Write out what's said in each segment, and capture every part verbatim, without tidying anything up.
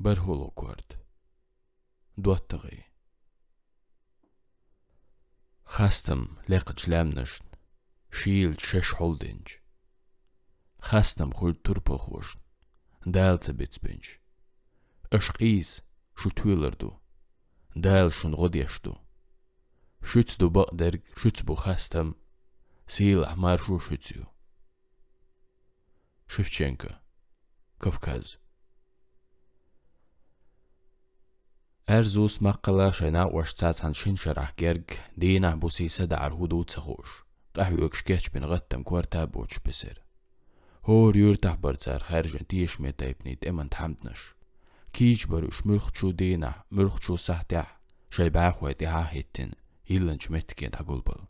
БархӀ уллув корта. ДоттагӀий. Хастам лекхача лаьмнашна, шийлача шаьш хьулдинча. Хастам хуьлда турпалхошна, Дала ца бицбинча. Аша къийса, шу тоьлар ду. Дала шуна гӀо деш ду. Шуьца ду бакъдерг, шуьца бу хастам, сийлахь маршо шуьца ю. Шевченко. Кавказ. Аьрзус, Маккхала шайн накъошца цхьана шина шарахь герга, дийнахь-буса садаӀар хӀун ду ца хууш, къахьоьгуш кечбина гӀаттам корта боцуш бисира. ХӀора юьртахь бара цара хаьржина тешаме тайпанийн тӀеман тхьамданаш. Кийча бара уьш муьлххачу дийнахь, муьлххачу сахьтехь, шайн бӀаьхой тӀаьхьа а хӀиттина, йиллинчу меттиге дӀагулбала.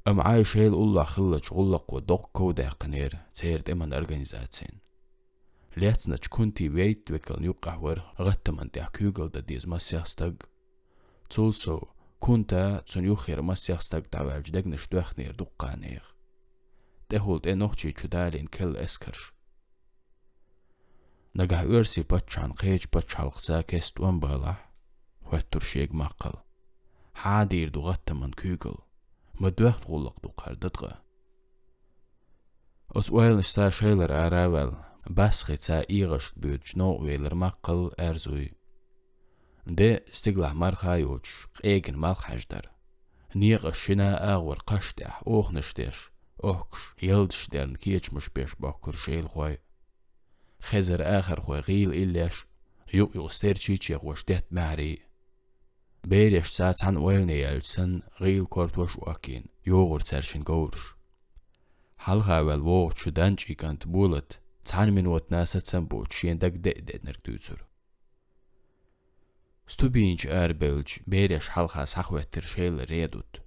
Амма Ӏай шайла уллохь хиллачу гӀуллакхо доккха ков даьккхинера церан тӀеман организацина. Лецначу Кунтий вейтта векална юккъехь вара гӀаттаман тӀехь куьйгалла дан деза масех стаг. Цул сов, Кунта, цунна юххера масех стаг дӀаваьлча дегнаш доьхнера дуккха нехан. ТӀехула тӀе Нохчийчу далийна керла эскарш. Нагахь оьрсийн паччахьна кхечу пачхьалкхаца кеста тӀом балахь, хоьттура шега Маккхала. Хьан дийр ду гӀаттаман куьйгалла? Ма доьхна гӀуллакх ду-кх хӀара дан ткъа. Оцу ойланашца шайлара ара а ваьлла, басхица эгӀашка боьдучу новкъа велира Маккхал а, Аьрзуй а. Де стигалахь марха йоцуш, къегина малх хьаьждар. Некъаш шина агӀор кхаш тӀехь, оханаш деш, охкуш, ялдаш дерна кечамаш беш бохкура шелахой. Хезара ахархой гӀийла иллеш, юкъ-юкъа стерчий чекхош детта маьхьарий. Берашца цхьаьна ойлане яьлча санна, гӀийла кортош а охкийна, йогӀура цаьршинна говраш. Хьалха ваьлла вогӀучу Данчий кӀанта Болат цхьана минотана сацам боцуш шен дага деа-деанарг дуьйцура. Стубинчу арабевлча, бераш хьалха схьахӀоьттира шелара Редут.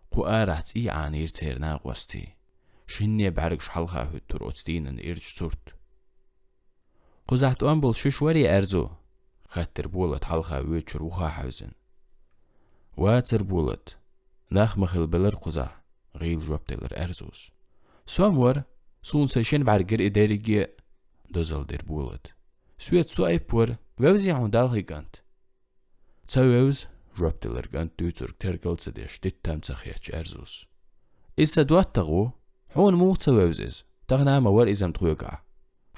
Кху арахь цӀий Ӏанийра церан накъостий. Шинне бӀаьргаш хьалха хӀуьттура оцу дийнан ирча сурт. «Кхузахь тӀом болуш шуьш варий, Аьрзу?» — хаьттира Болат хьалха воьдучуьра вуха хьаьвзина. «Вацара, Болат. Нах ма хилла белара кхузахь», — гӀийла жоп делира Аьрзус. «Со-м вара. Суна сайн шина бӀаьрг гира и дерриге а», — дозалла дира Болата. «Соьца Соайп вара. Вевзий хьуна Далхий кӀант?» «Ца вевза», — жоп делира кӀанта дуьйцург тергал а ца деш, диттам а ца хеташ Аьрзус. «Иза сан доттагӀа ву. Хьуна муха ца вевза иза? Тахана а ма вара иза-м тхоьгахь.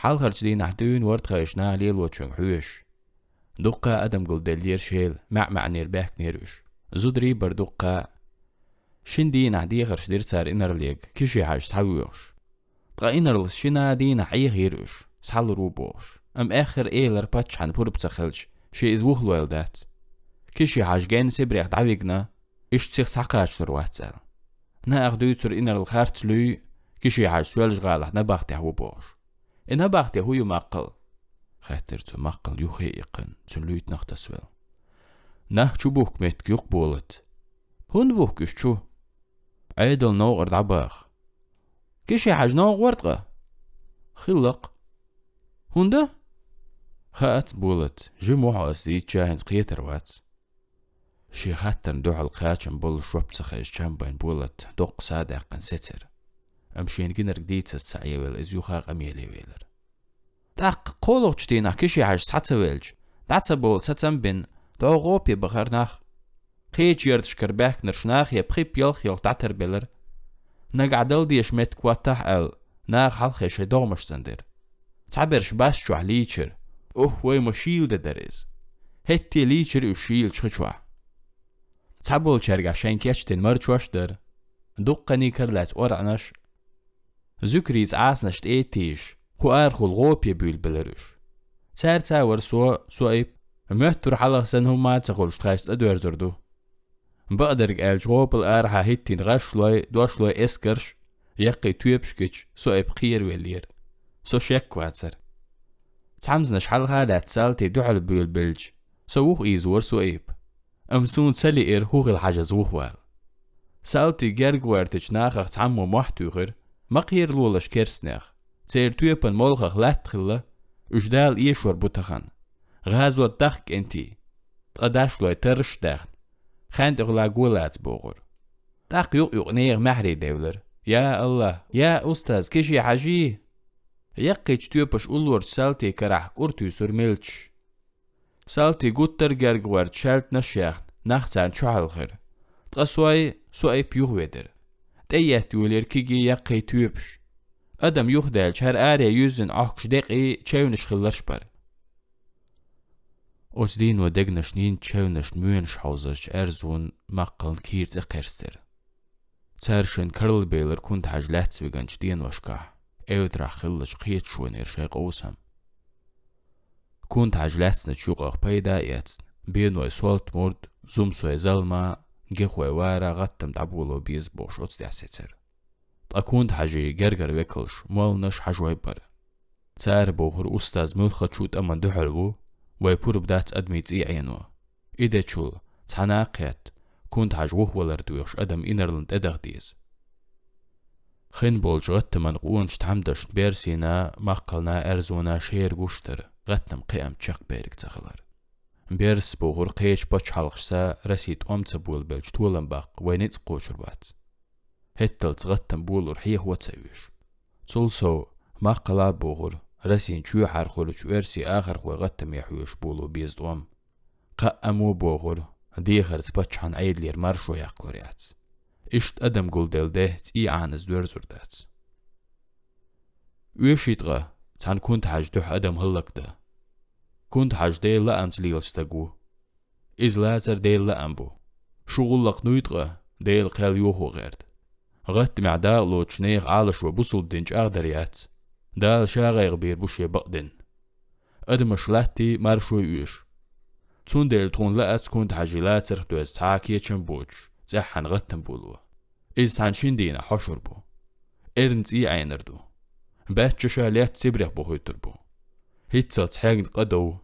Хьалхарчу дийнахь дуьйна вара тхайшна наха лелочуьнга хьоьжуш. Дуккха а адам гулделлера шела, маьӀ-маьӀӀера баьхкинера уьш. Зударий а бара дуккха а. Шина дийнахь дехарш дира цара инарлега, Киши-Хьаьжа схьавоьхуш. Ткъа инарлас шина а дийнахь Ӏехийра уьш, схьалур ву бохуш. Амма аьххар элира паччахьна пурба ца хилча, шен иза вухалойла дац. Киши-Хьаьжа генна Сибрех дӀавигна, иштта сиха схьакхачалур вац аьлла. Нахах дуьйцура инарла харц луьй, Киши-Хьаьжа Соьлжа-ГӀалахь набахтехь ву бохуш». «И набахте хӀун ю, Маккхал?» — хаьттира цо Маккхал юххе а иккхина, цуьнан луьйтанах тасавелла. «Нах чубухку меттиг ю-кх, Болат». «ХӀунда бухку уьш чу?» «Ӏедална новкъара дӀабаха». «Киши-Хьаьжа новкъа вара ткъа?» «Хилла-кх». «ХӀунда?» «Хаац, Болат, жима ву хьо ас дийцча, хӀинца кхетар вац». Шен хаттарна дуьхьал кхачам болуш жоп ца хезаш чам байна Болат доккха са а даьккхина сецира. Амма шена гинарг дийцаза ца Ӏевелла, иза юха къамеле велира. «ТӀаккха кхоалгӀачу дийнахь Киши-Хьаьжа схьа ца велча, дӀа ца бовла сацам а бина, дӀо гӀопе бахара нах. Кхечу ярташкара баьхкинарш нахе пхи-пхи ялх-ялх дӀатарбелира. Нагахь дала дезаш меттиг хӀоттахь аьлла, наха хьалххе шайн догӀмаш цӀандира. Цхьаберш бас чохь лийчира. Ух, вай, ма шийла де дара иза. ХӀетте лийчира уьш шийлачу хи чохь. Цхьаболчаьргахь шайна кечдина марчош а дара. Дуккханийн кара лаьцна оргӀанаш а. Зуькарийн цӀасанаш тӀе а тийжаш, кху арахула гӀопе буьйлабелира уьш. Цаьрца а вара со, Соайп. Моьттура хьалха санна хӀумма а ца хуьлуш, тхаьш цӀа доьрзур ду. Бакъдерг аьлча, гӀопал арахьа хӀиттийна гӀашлой, дошлой эскарш, яккхий тоьпаш гича, Соайп кхеравеллера. Со шек вацара. Цхьамзанаш хьалха а лаьцна салтий дуьхьал буьйлабелча, со вуха ийзавора Соайп. Амма суна ца лиира, хӀун хила хьажаза вухавала. Салтий герга гӀоьртича нахах цхьаммо мохь туьйхира, ма кхера лолаш керстанех. Церан тоьпан молхах латта хилла, уьш Дала эшор бу тахана. ГӀазот дахка, кӀентий. Ткъа дашлой тарраш а даьхна, хенна тӀехула го лаца богӀура. ТӀаккха юкъ-юкъа нехан маьхьарий девлира. Я АллахӀ! Я устаз, Киши-Хьаьжий! Яккхийча тоьпаша уллорча салтий карахь кӀур туьйсура мелчаш. Салтий гуттар а герга гӀоьрта шаьлтанаш а яьхна, нах царна чухьалхира. Ткъа сой, со айпа юхаведира. ТӀееттайолийра кегий яккхий тоьпаш. Адам юхадаьлча, хӀара аре юьззина Ӏохкуш декъий чевнаш хиларш бара. Оцу дийно дегнашна йинчу чевнашна моьнаш хьовзарчу Аьрзун Маккхална кийра цӀе кхерстира. Цара шайна карлабелира Кунта-Хьажа лаьцна вигначу деношкахь, эвдарахь хиллачу кхеташонера шайн къовсам. Кунта-Хьажа лаьцначу юкъах пайда а эцна, беной Солта-Мурд, Зумсой Залма, Гехой Вара гӀаттам дӀаболо беза бохуш оцу тӀехь сецира. Ткъа Кунта-Хьажин гергара векалш молланаш, хьажой бара. Цара бохура, устаз Муьлххачу тӀамна дуьхьал ву, вай пурба дац адамийн цӀий Ӏено. И дечул, цхьа накха хетта, Кунта-Хьажа вухавалар доьхуш адам инарлина тӀедаха деза. Хин болчу гӀаттаман къоначу тхьамдашна Берсина, Маккхална, Аьрзуна шера гуш дара, гӀаттам кхиам чекхбериг ца хилар. Берсас бохура, кхечу пачхьалкхашца Россия тӀом ца болабелча толам баккха вай ницкъ кхочур бац. ХӀетталц гӀаттам болор хьехо а ца оьшу. Цул сов, Маккхала а бохура, Россин чоьхьара хуьлучу оьрсийн ахархойн гӀаттаме хьоьжуш боло беза тӀом. Кхаъ а мо бохура, дехарца паччахьан Ӏедалера маршо яккхалур яц. Иштта адам гулделла де цӀий Ӏаназа доьрзур дац. Оьший ткъа, цхьана Кунта-Хьажа дуьхьа адам хӀаллакдан. Кунта-Хьажа Делан лаамца лелаш стаг ву. Иза лацар Делан лаам бу. Шу гӀуллакх нуй ткъа, Делан кхел йохо гӀерта. ГӀаттамехь дакъа лоцуш нехан Ӏалашо бусалба дин чӀагӀдар яц. Дала ша гӀайгӀа бийр бу шен бакъдин. Адамаш латтий, маршой оьшу. Цундела тхуна лаац Кунта-Хьажин лацарх доьзна цхьа а кечам боцуш, цӀеххьана гӀаттам боло. Иза цхьана шина дийнахь хьошур бу. Эрна цӀий Ӏенар ду. Баьчча ша летта Сибрех бухуьйтур бу. ХӀинццалц хьегна къа дов.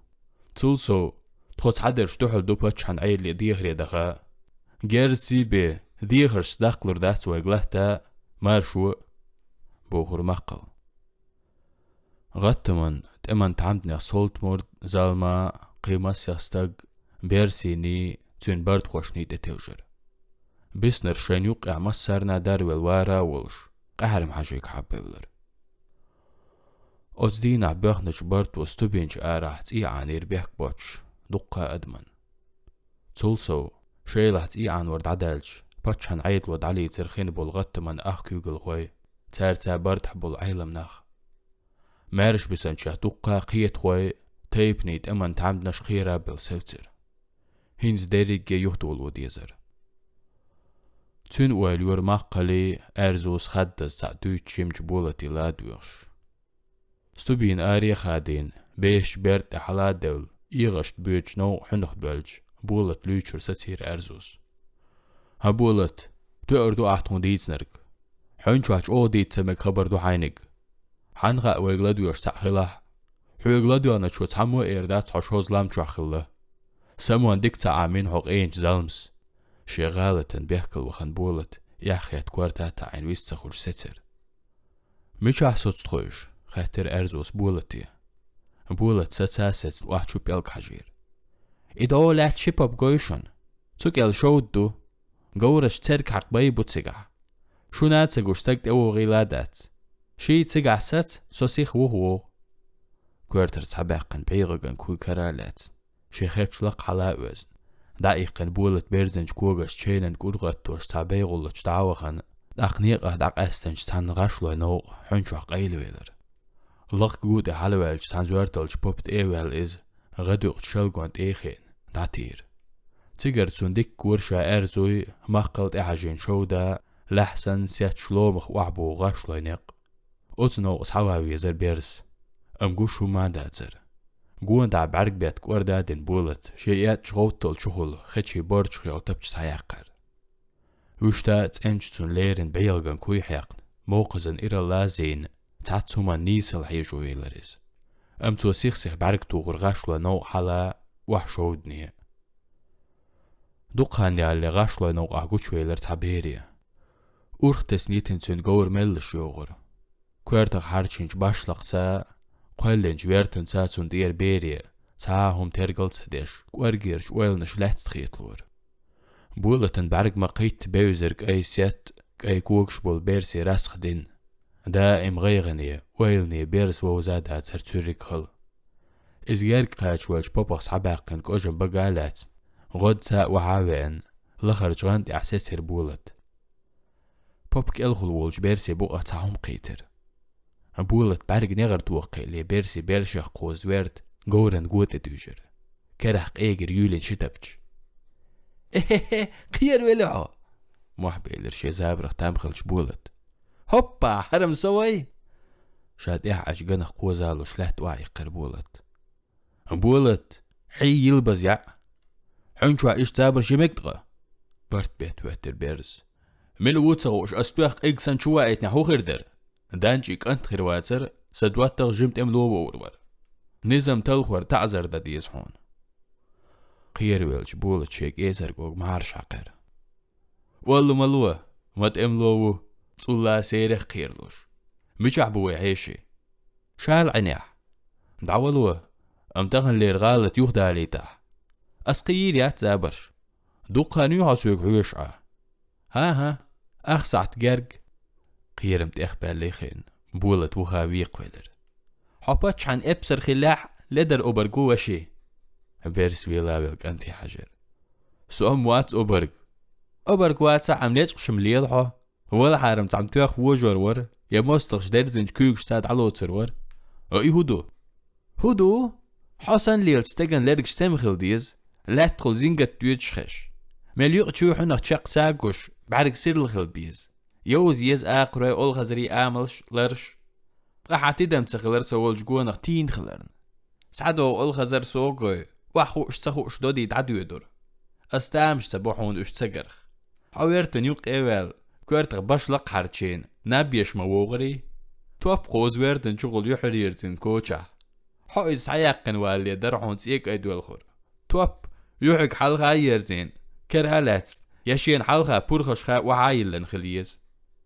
Цул сов, тхо цхьадерш дуьхьал ду паччахьан Ӏедале дехаре даха. Герзаций бен, дехаршца даккхалур дац вайга латта, маршо а, бохура Маккхала. ГӀаттаман тӀеман тхьамданех Солта-Мурд, Залма, кхин масех стаг Берсиний, цуьнан бартахошний тӀетевжира. Биснарш шайна юккъехь массарна а дарвелла Вара а волуш, Къаьхьарма-Хьажийга хьабевлира. Оцу дийнахь боьхначу барто Стубинчу арахь цӀий Ӏанийра бехк боцуш дуккха а адаман. Цул сов, Шелахь цӀий Ӏанор дӀадаьлча, паччахьан Ӏедало дӀалийцира хин болу гӀаттаман ах куьйгалхой, цаьрца бартахь болу Ӏеламнах. Маьрша бисанчех дуккха а кхетахой, тайпанийн тӀеман тхьамданаш кхера а белла севцира. ХӀинца дерриге а юхадоло дезара. Цуьнан ойла йора Маккхалий, Аьрзус хаддаза цхьаъ дуьйцуш йимчу Болатий ладоьгӀуш. Стубин аре а хадийна, бешачу берда тӀе хьала а девлла, эгӀашна боьдучу новкъа хьуьнах доьлча, Болат луьйчуьра сацийра Аьрзус. ХӀан, Болат, тоьар ду ахь тхуна дийцинарг. Хьуьнчохь чӀогӀа дийца ца мега хабар ду хьайниг. Хьанна хаьа вайга ладоьгӀуш цхьаъ хилахь? Хьоьга ладоьгӀначо цхьаммо а эр дац хьо шозза лам чохь хилла. Самонна дика ца Ӏамийна хьо къеначу залмас. Шен гӀалатан бехкала вахана Болат, эхь хетта корта а таӀийна вист ца хуьлуш сецира. «Мичахь соцу тхойша?» — хаьттира Аьрзус Болате. Болат саца а сецна охьа чу пӀелг хьажийра. «И дӀо лаьцна ши паб гой шуна. Цу кӀел шовда ду. Говраш церг хьакха бай бу цигахь. Шуна а ца гуш стаг тӀевогӀийла а дац. Ший цигахь саца, со сиха вухавогӀу». Коьртара схьабаьккхина бӀегӀаган куй кара а лаьцна, шен хеттачу лакха хьала а оьзна, дӀаиккхина Болат берзинчу когашца чейнан кӀур гӀаттош цхьа бегӀуллачу дӀа а вахана, тӀаккха некъах дӀакъаьстинчу цхьана гӀашлойн новкъа хьуьнчохь къайлавелира. Лакха гу тӀе хьалаваьллачу цхьана зоьрталчу попа тӀе а ваьлла иза, гӀадоькъучу шалгонна тӀе а хиъна, дӀатийра. Цигара цунна дика гора ша Аьрзуй, Маккхал тӀехьажийна шовда, лаьхьа санна сетташ ломах охьабогӀу гӀашлойн некъ. Оцу новкъа схьаван везара Берс, амма гуш хӀумма а дацара. Гонахь бӀаьрг бетта кӀорда а дина Болат, шен эцначу гӀовтталчухула хечийн борчух йолу тапча схьаяьккхира. Вуьшта а цӀеначу цунна леррина бӀегӀаган куй хьаькхна, мокхазан иралла а зийна, цхьацца хӀуманна нийсалла хьежо велира иза. Амма цо сих-сиха бӀаьрг тухура гӀашлойн новкъа хьала, охьа шовдане. Дукха хан ялале гӀашлойн новкъахь гучувелира цхьа бере. Урх тесна йитина цуьнан говр меллаша йогӀура. Коьртах хьарчийначу башлакхца, кхоьллинчу вертанца цунна тӀера бере, цхьа а хӀума тергал а ца деш, кӀоргерчу ойланаш лаьцна хеталора. Болатан бӀаьрг ма-кхийтта бевзира кӀайн сетта, кӀайн когаш болу берсе расха дина. Даим гӀайгӀане, ойлане Берса вовза дацар цуьрриг хала. Иза герга кхачавелча попах схьабаьккхина кӀожан бага а лаьцна, гӀодца а охьа а веана, лахарчу гӀан тӀехь сецира Болат. Попа кӀелхула волчу Берсин букъах цхьа хӀума кхийтира. Болат бӀаьрг негӀар тохакхиале, Берсин белшах кхоза верда говран го тӀе дуьйжира. Керахь къегира юьйлина ши тапча. «Эхе-хе, кхеравелла хьо!» — мохь белира шен забарах там хилча Болат. «ХӀоппа, хӀара-м со вай!» Ша тӀехь Ӏачу ганах кхозалуш лаьтта охьаиккхира Болат. «Болат, хьий йилбаза яӀ! Хьуьнчохь иштта забарш я мега ткъа?» — барт бетта хӀоьттира Берса. «Мила ву ца хууш, ас тоьхна къиг сан чу ваийтинехь хӀун хир дара? Данчий кӀант хир вацара, сан доттагӀа жима тӀемало вовр вара. Низам талхор таӀзар дан деза хьуна». Кхеравелча Болат шен кӀезарг ога маьрша хьакхара. «Олла ма ло, ма тӀемало ву, цӀулла серех кхералуш. Мичахь бу вай хьеший?» «Шала Ӏинехь». «ДӀавало, амма таханлера гӀалат юхадалийтахь. Ас кхин йийр яц забарш. Дуккха хан юй хьо соьга хьоьжуш Ӏа?» «ХӀан-хӀа, ах сахьт герга». Кхерам тӀехбаьллий хиъна, Болат вуха векхавелира. «Хьо паччахьан эпсар хиллехь, ледар обарг ву, ваши». Берса вела велла кӀанте хьаьжира. «Со-м вац обарг». «Обарг вацахь, амма лечкъаш-м лела хьо. Валахьара-м цхьана тоьхна вожор вара, я мостагӀчу дерзинчу куьйгашца дӀалоцур вара. О, и хӀун ду?» «ХӀун ду? Хьо санна лелачу стеган лергаш сема хила деза, лаьттахула зингат доьдуш хезаш. Мел юкъа чу хьуьнах чекх сагуш, бӀаьрг сирла хила беза. Йовза еза акхарой, олхазарий амалш, ларш. Ткъа хьан тидам ца хилар со волчу гонах тийна хиларна. СхьадогӀу олхазар согой, охьахууш ца хууш додий дӀадоьдура. Ас тамаш ца бо хьуна уьш ца гарх. Хьо вертан юккъе а ваьлла, коьртах баш лакхахьарчийна, наб еш ма вогӀарий? Топ кхоза вертан чухула юьхьар ерзина кочахь. Хьо иза схьаяьккхина валале дара хьуна цӀе кӀайдоьлхур. Топ, юьхьиг хьалха а ерзийна, кара а лаьцна, я шена хьалха пурхашха охьа а йиллина хила еза.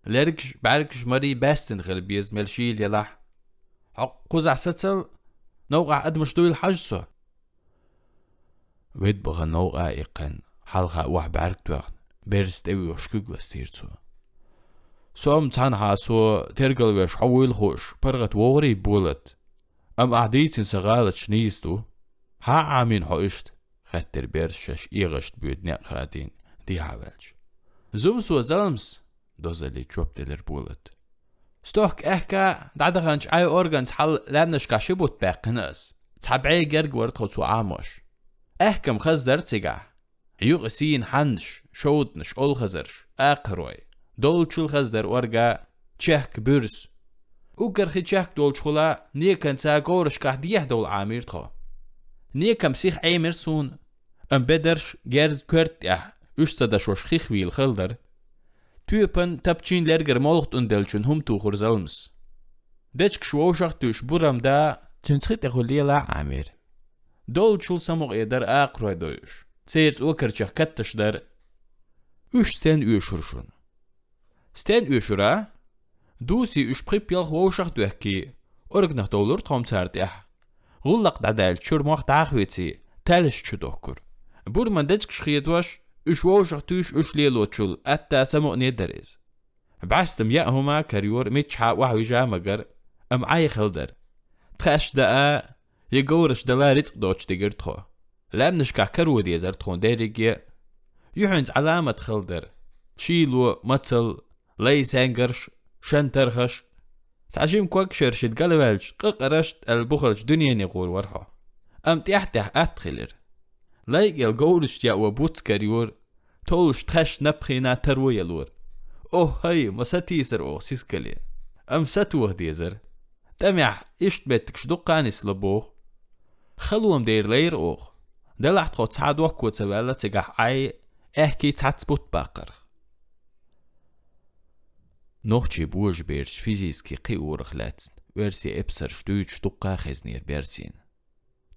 Лергаш, бӀаьргаш, марий баьстина хила беза, мел шийла елахь. Хьо кхузахь сацал, новкъахь адамаш дуйла хьажа со». Ведда бахана новкъа а иккхина, хьалха охьа бӀаьрг тоьхна, Берса тӀевоьхуш куьг ластийра цо. «Со-м цхьанхьа со тергал веш хьо вуйла хууш, паргӀат вогӀарий, Болат? Амма ахь дийцина сан гӀалаташ нийса ду. Хьан Ӏамийна хьо иштта?» — хаьттира Берса шаьш эгӀашта боьду некъ хадийна, дехьа ваьлча. «Зув со, залмс!» — дозаллица жоп делира Болат. «Стохка аьхка дӀадаханчу Ӏай органца хьал лаьмнашкахь ши бутт баьккхина ас. Цхьа бӀе герга вара тхо цо Ӏамош. Аьхка-м хаза дара цигахь. Юкъа сийна хьаннаш, шовданаш, олхазарш, акхарой. Долчул хаза дара орга, чехка, буьрса. Уггар хи чехка долчухула неканца говрашкахь дехьа довла Ӏамийра тхо. Некам сиха Ӏемира суна, амма бедарш, герз коьрта тӀехь, уьш ца дашош хих вийла хала дара. Тоьпан, тапчийн лергара молха тӀунделлачун хӀума тухура залмас. Дечкаш вовшах а туьйш, бурам да, цуьнца хи тӀехула лела а Ӏамийра. Долчул самукъа дара акхарой дойуш. Церан цӀокарчех катташ дара». «Уьш стенна оьшура шуна?» «Стенна оьшура? Дуси уьш пхи-пхи ялх вовшах а доьхкий, органах довлура тхо-м цара тӀехь. ГӀуллакх дӀадаьлча, чуьра мох дӀа а хьоьций, таьллаш чу дохкура. Бурман дечкаш хетош, уьш вовшах а туьйш, уьш лелочул атта самукъане дара иза. БӀаьста-м яа хӀума а карайора, миччахьа охьавижа а магара, амма Ӏай хала дара. Тхаьш даа, я говраш дала рицкъ доцуш дигира тхо. Лаьмнашкахь каро дезара тхуна дерриге а. Юьхьанца Ӏаламат хала дара: шийло, мацалла, лай саьнгарш, шантархаш. Цхьа жима ког шершида галваьлча, къакъарашта аьлла бухарчу дуьнене гӀур вара хьо. Амма тӀаьхь-тӀаьхьа атта хилира. Лай кӀел говрашца яа бутт карайора, товлуш тхаьш напхийна таро ялора. Охай, ма сатийсара оха сискале. Амма сатоха дезара. ТӀамехь иштта меттигаш дуккха а нисло боху. Халонан дера лайра оха. Делахь тхо цхьа дохко ца ваьлла цигахь Ӏай, аьхкий цхьацца бутт баккхарх». Нохчийн божабераш физически кхиорах лаьцна оьрсийн эпсарш дуьйцуш дуккха а хезнера Берсина.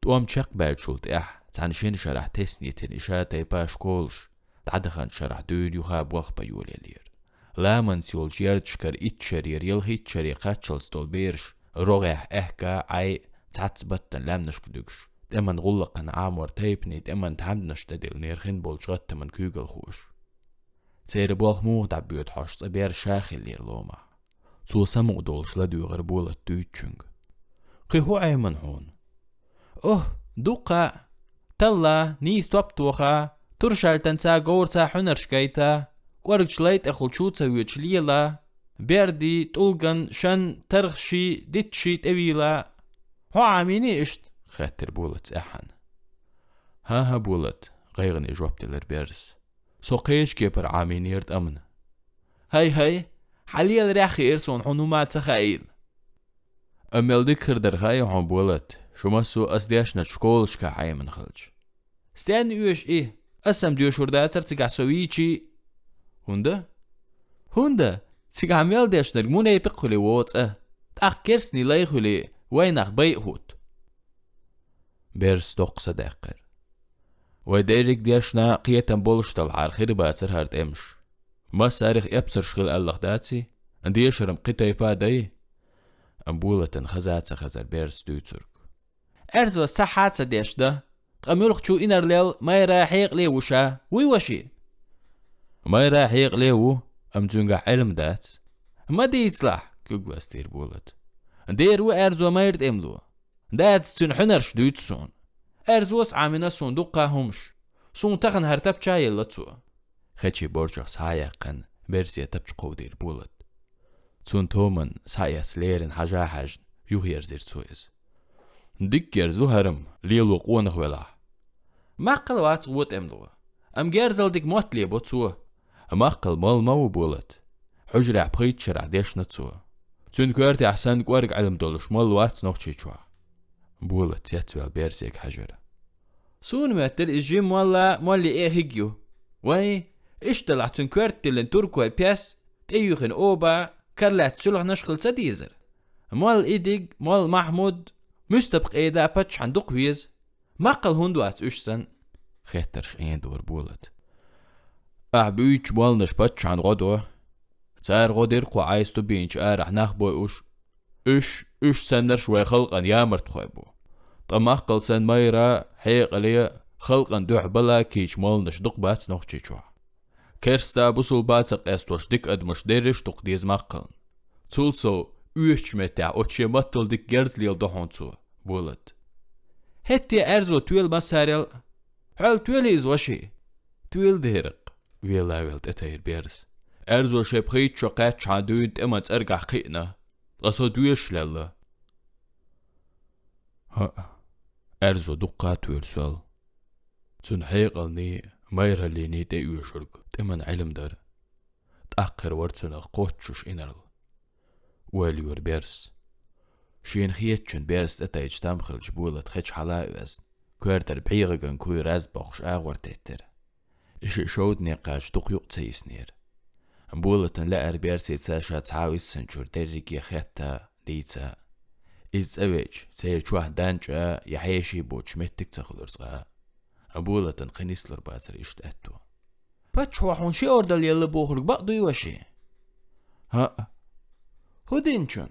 ТӀом чекхбаьллачул тӀаьхьа цхьана шина шарахь тесна йитина и ша тайпа школаш, дӀадаханчу шарахь дуьйна юха болх бан йолаеллера. Ламанца йолчу ярташкара итт шарера ялхитта шаре кхаччалц долу бераш рогӀехь аьхка, Ӏай, цхьацца баттана лаьмнашка дуьгуш, тӀеман гӀуллакхна Ӏамор тайпанийн тӀеман тхьамданаш тӀедиллинера хин болчу гӀаттаман куьйгалхоша. Церан болх муха дӀабоьду хьожуш цкъа бер ша хиллера ломахь. Цо самукъадолуш ладуьйгӀира Болат дуьйцучуьнга. Кхин хӀун Ӏемина хьуна? Ох, дуккха а, талла, нийса топ тоха, туршалтанца, говраца хьуьнарш гайта, кӀоргачу лай тӀехула чу ца воьдуш лела, берди, тӀулган, шан, тархаши, дитташи тӀевийла. Хьо Ӏамийний иштта? — хаьттира Болатца эххьана. ХӀан-хӀа, Болат, — гӀайгӀане жоп делира берса. — Со кхечу кепара Ӏамийнера тӀамна. ХӀай-хӀай, хьан леларех хиира суна хьуна хӀума ца хаийла. Амма мел дика хир дара хаьий хьуна, Болат, шу массо а ас дешначу школашкахь Ӏемина хилча. Стенна оьшу и? Ас-м доьшур дацара цигахь со вийчий. ХӀунда? ХӀунда, цигахь мел дешнарг мунепикъ хуьлий воцу а, тӀаккха керстаний лай хуьлий вайнах байа хӀутту. Берса доккха са даьккхира. Вай дерриг дешна кхетам болуш талхьара хир бацара хӀара тӀемаш. Массарих эпсарш хила аьллах даций? Дешаран кхин тайпа а дай? Амма Болатан хаза а ца хезара берса дуьйцург. Аьрзо сахьа а ца дешна, ткъа муьлххачу инарлел майра хьекъале ву ша, вуй ваши? Майра хьекъале ву, амма цуьнгахь Ӏилма дац. Ма дийцалахь, — куьг ластийра Болат. Дера ву аьрзо майра тӀемало. Дадас цуьнан хьуьнарш дуьйцу суна. Аьрзос Ӏамийна суна дуккха а хӀумаш. Суна тахана хӀара тапча а елла цо. Хечи борчах схьа а яьккхина, берсе тапча кховдийра Болат. Цунна томан схьаэцна леррина хьажа а хьаьжна, юхаерзира цо иза. Дикка герза ду хӀара-м, лело къонах велахь. Маккхал вац вон тӀемало. Амма герзал дика мотт лебо цо. Маккхал молла ма ву, Болат. Хьуьжарехь пхийтта шарахь дешна цо. Цуьнан коьртехь санна кӀорга Ӏилма долуш молла вац Нохчийчохь. Болат цецваьлла берсега хьаьжира. Суна моьттира иза жима молла, молле а хиг ю. Вай, иштта делахь цуьнан коьрта тиллина туркойн пес, тӀеюьйхина оба, карлаьцна суьлхьанаш хила ца дезара. Молла Идиг, молла Махьмуд, Муьстапа-къеда паччахьна дукха веза. Маккхал хӀунда вац уьш санна? — хеттарш Ӏийна дора Болат. Ахь буьйцучу молланаша паччахьна гӀо до. Цара гӀо дира кху Ӏайса ту бийначу арахь нах бойуш. Уьш, уьш саннарш вай халкъан ямартхой бу. Ткъа маккхал санна майра, хьекъале, халкъан дуьхьа бала кийча молланаш дукха бац Нохчийчохь. Керста, бусулба ца къестош дика адамаш дерриш дукха деза маккхална. Цул сов, оьшучу меттехь оцу шен маттал дика герз леладо хьуна цо, Болат. ХӀетте аьрзо тоьла массарел а. Хьол тоьлий иза, ваши? Тоьла дерриг, — вела а велла тӀетайра берса. — Аьрзо шайн пхийтта шо кхаьччахьана дуьйна тӀеман цӀергахь кхиъна. Ткъа со доьшуш лелла. ХӀаъ, аьрзо дуккха а тоьла сол. Цуьнан хьекъалний, майраллиний тӀеоьшург тӀеман Ӏилма дара. ТӀаккха хир вара цунах кхоччуш инарла. Ойла йора берса. Шена хетачун берса тӀетайча там хилча Болат хеча хьала а оьзна, коьртара бӀегӀаган куй раз боккхуш агӀор теттира. И шиъ шовданийн кхача дукха юкъ ца йиснера. Болатан лаьара берсица ша цхьа а виссинчуьра дерриге хетта, дийца. Иза цӀа веача, церан чохь данча я хьеший боцуш меттиг ца хуьлура цкъа а. Болатан кхин нислур бацара иштта аьтто. Паччахьо хьуна ши ордал елла бохург бакъ дуй, ваши? ХӀаъ. ХӀун динчун?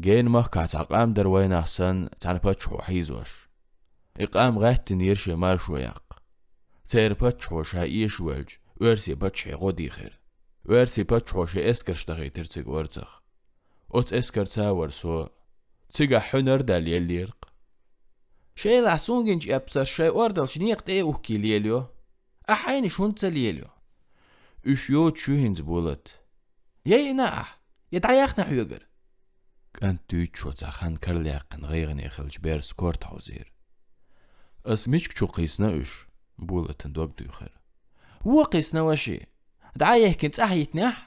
Генан махкахь цхьа къам дара вайнах санна, цхьана паччахьо хьийзош. И къам гӀаьттинера шен маршо яккха. Церан паччахьо ша эшавелча, оьрсийн паччахье гӀо дийхира. Оьрсийн паччахьо шен эскарш дахийтира цига орцах. Оцу эскарца а вара со. Цигахь хьуьнар а даьлла еллера-кх. Шелахь сунгинчу эпсарш шайн ордалш некъа тӀе а ухкий лелайо. Ахь хьайнаш хӀунда ца лелайо? Уьш йоцуш ю хӀинца, Болат. Яйина ахь, я дӀаяхна хьоьгара? КӀант дуьйцучо цхьа хан карладаьккхина гӀайгӀане хилча берса корта хьовзийра. Ас мича чу кхийсина уьш? Болатан дог дуьйхира. Вон кхийсина, ваши. ДӀа а яхкина цӀахь йитинехь?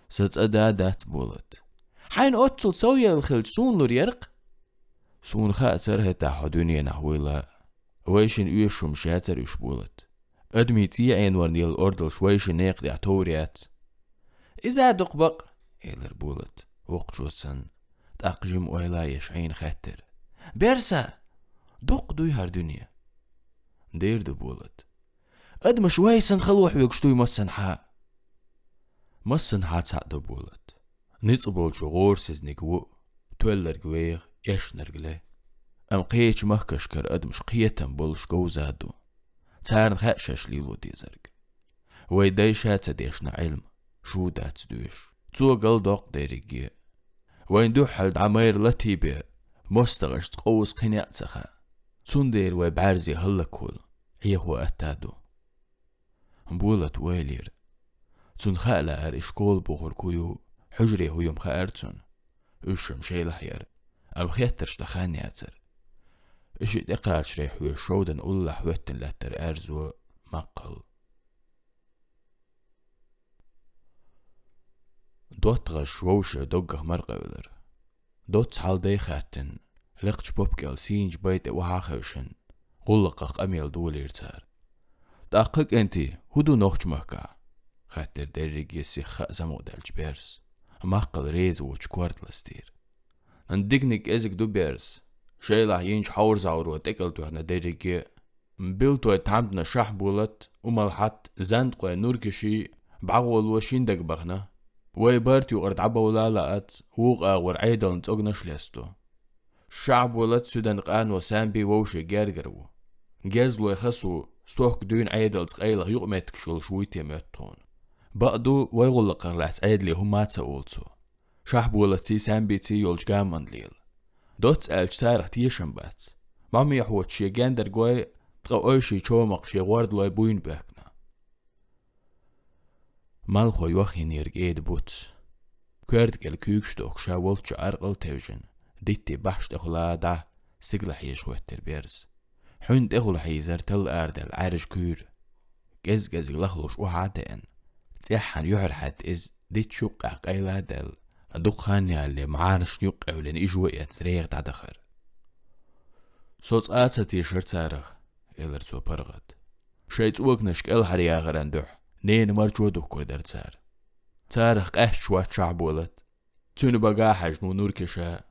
Сан цӀа да дац, Болат. Хьайна оццул сов елла хилча, суна лур яра-кх. Суна хаацара хӀетахь хьо дуьненахь вуйла. Вайшинна оьшуш хӀумаш яцара уьш, Болат. Адамийн цӀий Ӏенорна елла ордалш вайшинна некъа тӀехь товр яц. Иза а дукха бакъ, — элира Болат, воккхачо санна, тӀаккха жима ойла а еш Ӏийна хаьттира. Берса! Дуккха дуй хӀара дуьне? Дера ду, Болат. Адамаш вай санна хало хьоьгуш дуй массанхьа а? Массанхьа цхьаъ ду, Болат. Ницкъ болчо гӀорасизниг ву, тоьлларг веха, эшнарг ле. Амма кхечу махкашкара адамаш кхетам болуш говза ду. Царна хаьа шаьш лело дезарг. Вай дайша а ца дешна Ӏилма, шу дац доьшуш. Цо галдоккху дерриге. Вайн дуьххьал дӀа майра латийбе, мостагӀашца къовса кхин яа ца хаьа. Цундела вай бӀаьрзе хӀаллакволу, Ӏехо атта ду. Болат вайлера. Цунна хаа лаьара и школа бохург хӀу ю, хьуьжаре хӀу ю-м хаьара цунна. Уьш-м шайлахь яра, амма хеттарш дан хан яцара. И шиъ тӀекхачаре хьоьжуш шовданан уллохь хӀоьттина лаьттара Аьрзу, Маккхал. ДоттагӀаш вовшийн доггах маракъа велира. Доцца хьал-дай хаьттина, лекхачу поппа кӀел сийначу бай тӀе охьа а хевшина, гӀуллакхах къамел долийра цара. «ТӀаккха, кӀентий, хӀун ду нохчмахкахь?» — хаьттира дерриге сиха хаа замукъадаьллачу Берзас. Маккхал реза воцуш корта ластийра. «Диканиг кӀезиг ду, Берза. Шайлахь йинчу хьовра-зӀовро тӀекӀел тоьхна дерриге а. Билтойн Тхьамданан Шахьболат, Умалхьат, Занткъойн Нуркиши, бӀагӀоло шин дага бахана. Вай барта юкъара дӀабовла а лаьа, вукху агӀор Ӏедална цӀогнаш лесто. Шахьболат, Суьдан къано Самби вовшийн гергара ву. Гезлой Хасу, стохка дуьйна Ӏедалца къайлаха юкъаметтигаш йолуш вуй те моьтту тхуна. Бакъду, вай гӀуллакхах лаьцна Ӏедале хӀума а ца олу цо. Шахьболатций, Самбиций йолчу гаманна лела. Доцца аьлча, царах тешам бац. МӀамехьочо шен гендаргой, ткъа ойший чомах шен гӀордалой буйна боьхкина». Малхо йохйинера кӀеда буц. Коьрта кӀел куьйгаш дохкуш, ша волччу Ӏаркъал а тевжина, дитте бахьаш тӀехула дӀа, стигала хьежа хӀоьттира Берза. Хьуьнна тӀехула хьийзара талла арадаьлла Ӏаьржа куьйра. КӀез-кӀезиг лахлуш охьа а деана, цӀеххьана юьхьара хьаьдда иза, дитт юккъехь къайла а даьлла, дукха хан ялале, мӀарашна юккъе эвлина, ижо а эцна, регӀа дӀадахара. «Со цкъа а ца тешара царах», — элира цо паргӀат. «Шайн цӀоканаш кӀелхьараяхаран дуьхьа ненан марчо духкур дара цара. Царах къаьсташ вац Шахьболат. Цуьнан бага а хьаьжна ву Нуркиша.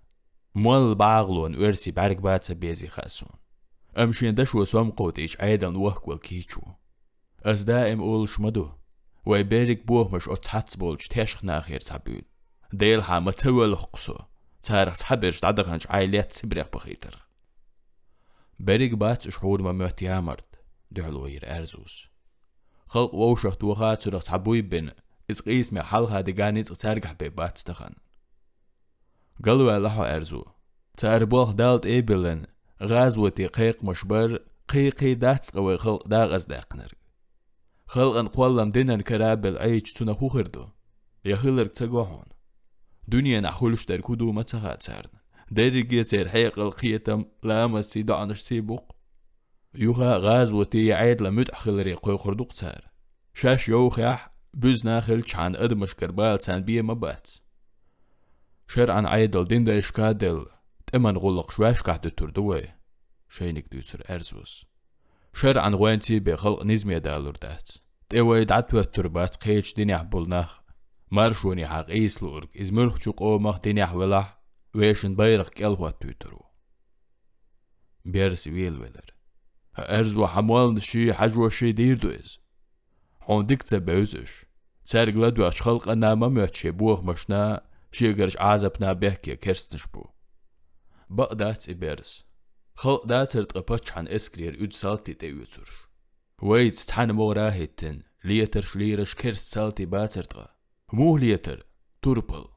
Молла бӀагӀалонан оьрсий бӀаьрг бан ца безий хаьа суна. Амма шен дашо сом кховдийча Ӏедална вохкавала кийча ву. Ас даим олуш ма ду, вай берриг бохамаш оцу цхьацца болчу тешах нахера схьабуьйлу. Делахьа ма ца воьлху-кх со, царах цхьаберш дӀадаханчу Ӏай летта Сибрех бахийтарх». «Берриг бац уьш хьуна ма-моьтту ямарта», — дуьхьало йира Аьрзус. «Халкъ вовшах тоха а, цунах цхьа буй бина, иза къийсамех хьалха диган ницкъ цаьргахь бен бац тахана». «Галваьлла хьо, Аьрзу. Цара болх Далла тӀе а биллина, гӀазоте кхайкхамаш бар, кхин-кхин дац ткъа вай халкъ дакъаздаьккхинарг. Халкъан кхоллам динан кара а белла Ӏийча, цунах хӀун хир ду? Я хилларг ца го хьуна? Дуьненахь хуьлуш дерг хӀун ду ма ца хаьа царна. Дерриге а церан хьекъал, кхетам ламазций, доӀанашций бу-кх. Юха а гӀазоте я Ӏедалан муьтӀахь хиларе кхойкхур ду-кх цара. Шаьш йовхехь, буьзна хилчхьана адамашкара бала царна бен ма бац. ШарӀан Ӏедал дин дайшка а делла, тӀеман гӀуллакхаш ваьшкахь дуьтур ду вай», — шайниг дуьйцура Аьрзус. «ШарӀан гӀоьнций бен халкъ низаме далур дац. ТӀе вай дӀатоьттур бац кхечу динехь болу нах. Маршонехьа къийса луург, иза муьлххачу къомах, динехь велахь, вешан байракх кӀел хӀоттуьйтур ву». Берза велавелира. «Аьрзу, хьан молланашший, хьажошший дийр ду иза. Хьуна дика ца бевза уьш. Цаьрга ладоьгӀча халкъана ма моьтту шен бохамашна, шегарчу Ӏазапна бехке керстанаш бу. Бакъ дац и, Берза. Халкъ дацара ткъа паччахьан эскарера уьду салти тӀеоьцурш. Вайца цхьаьна могӀара а хӀиттина, летарш, лийраш, керста салти бацара ткъа. Муха летара? Турпал.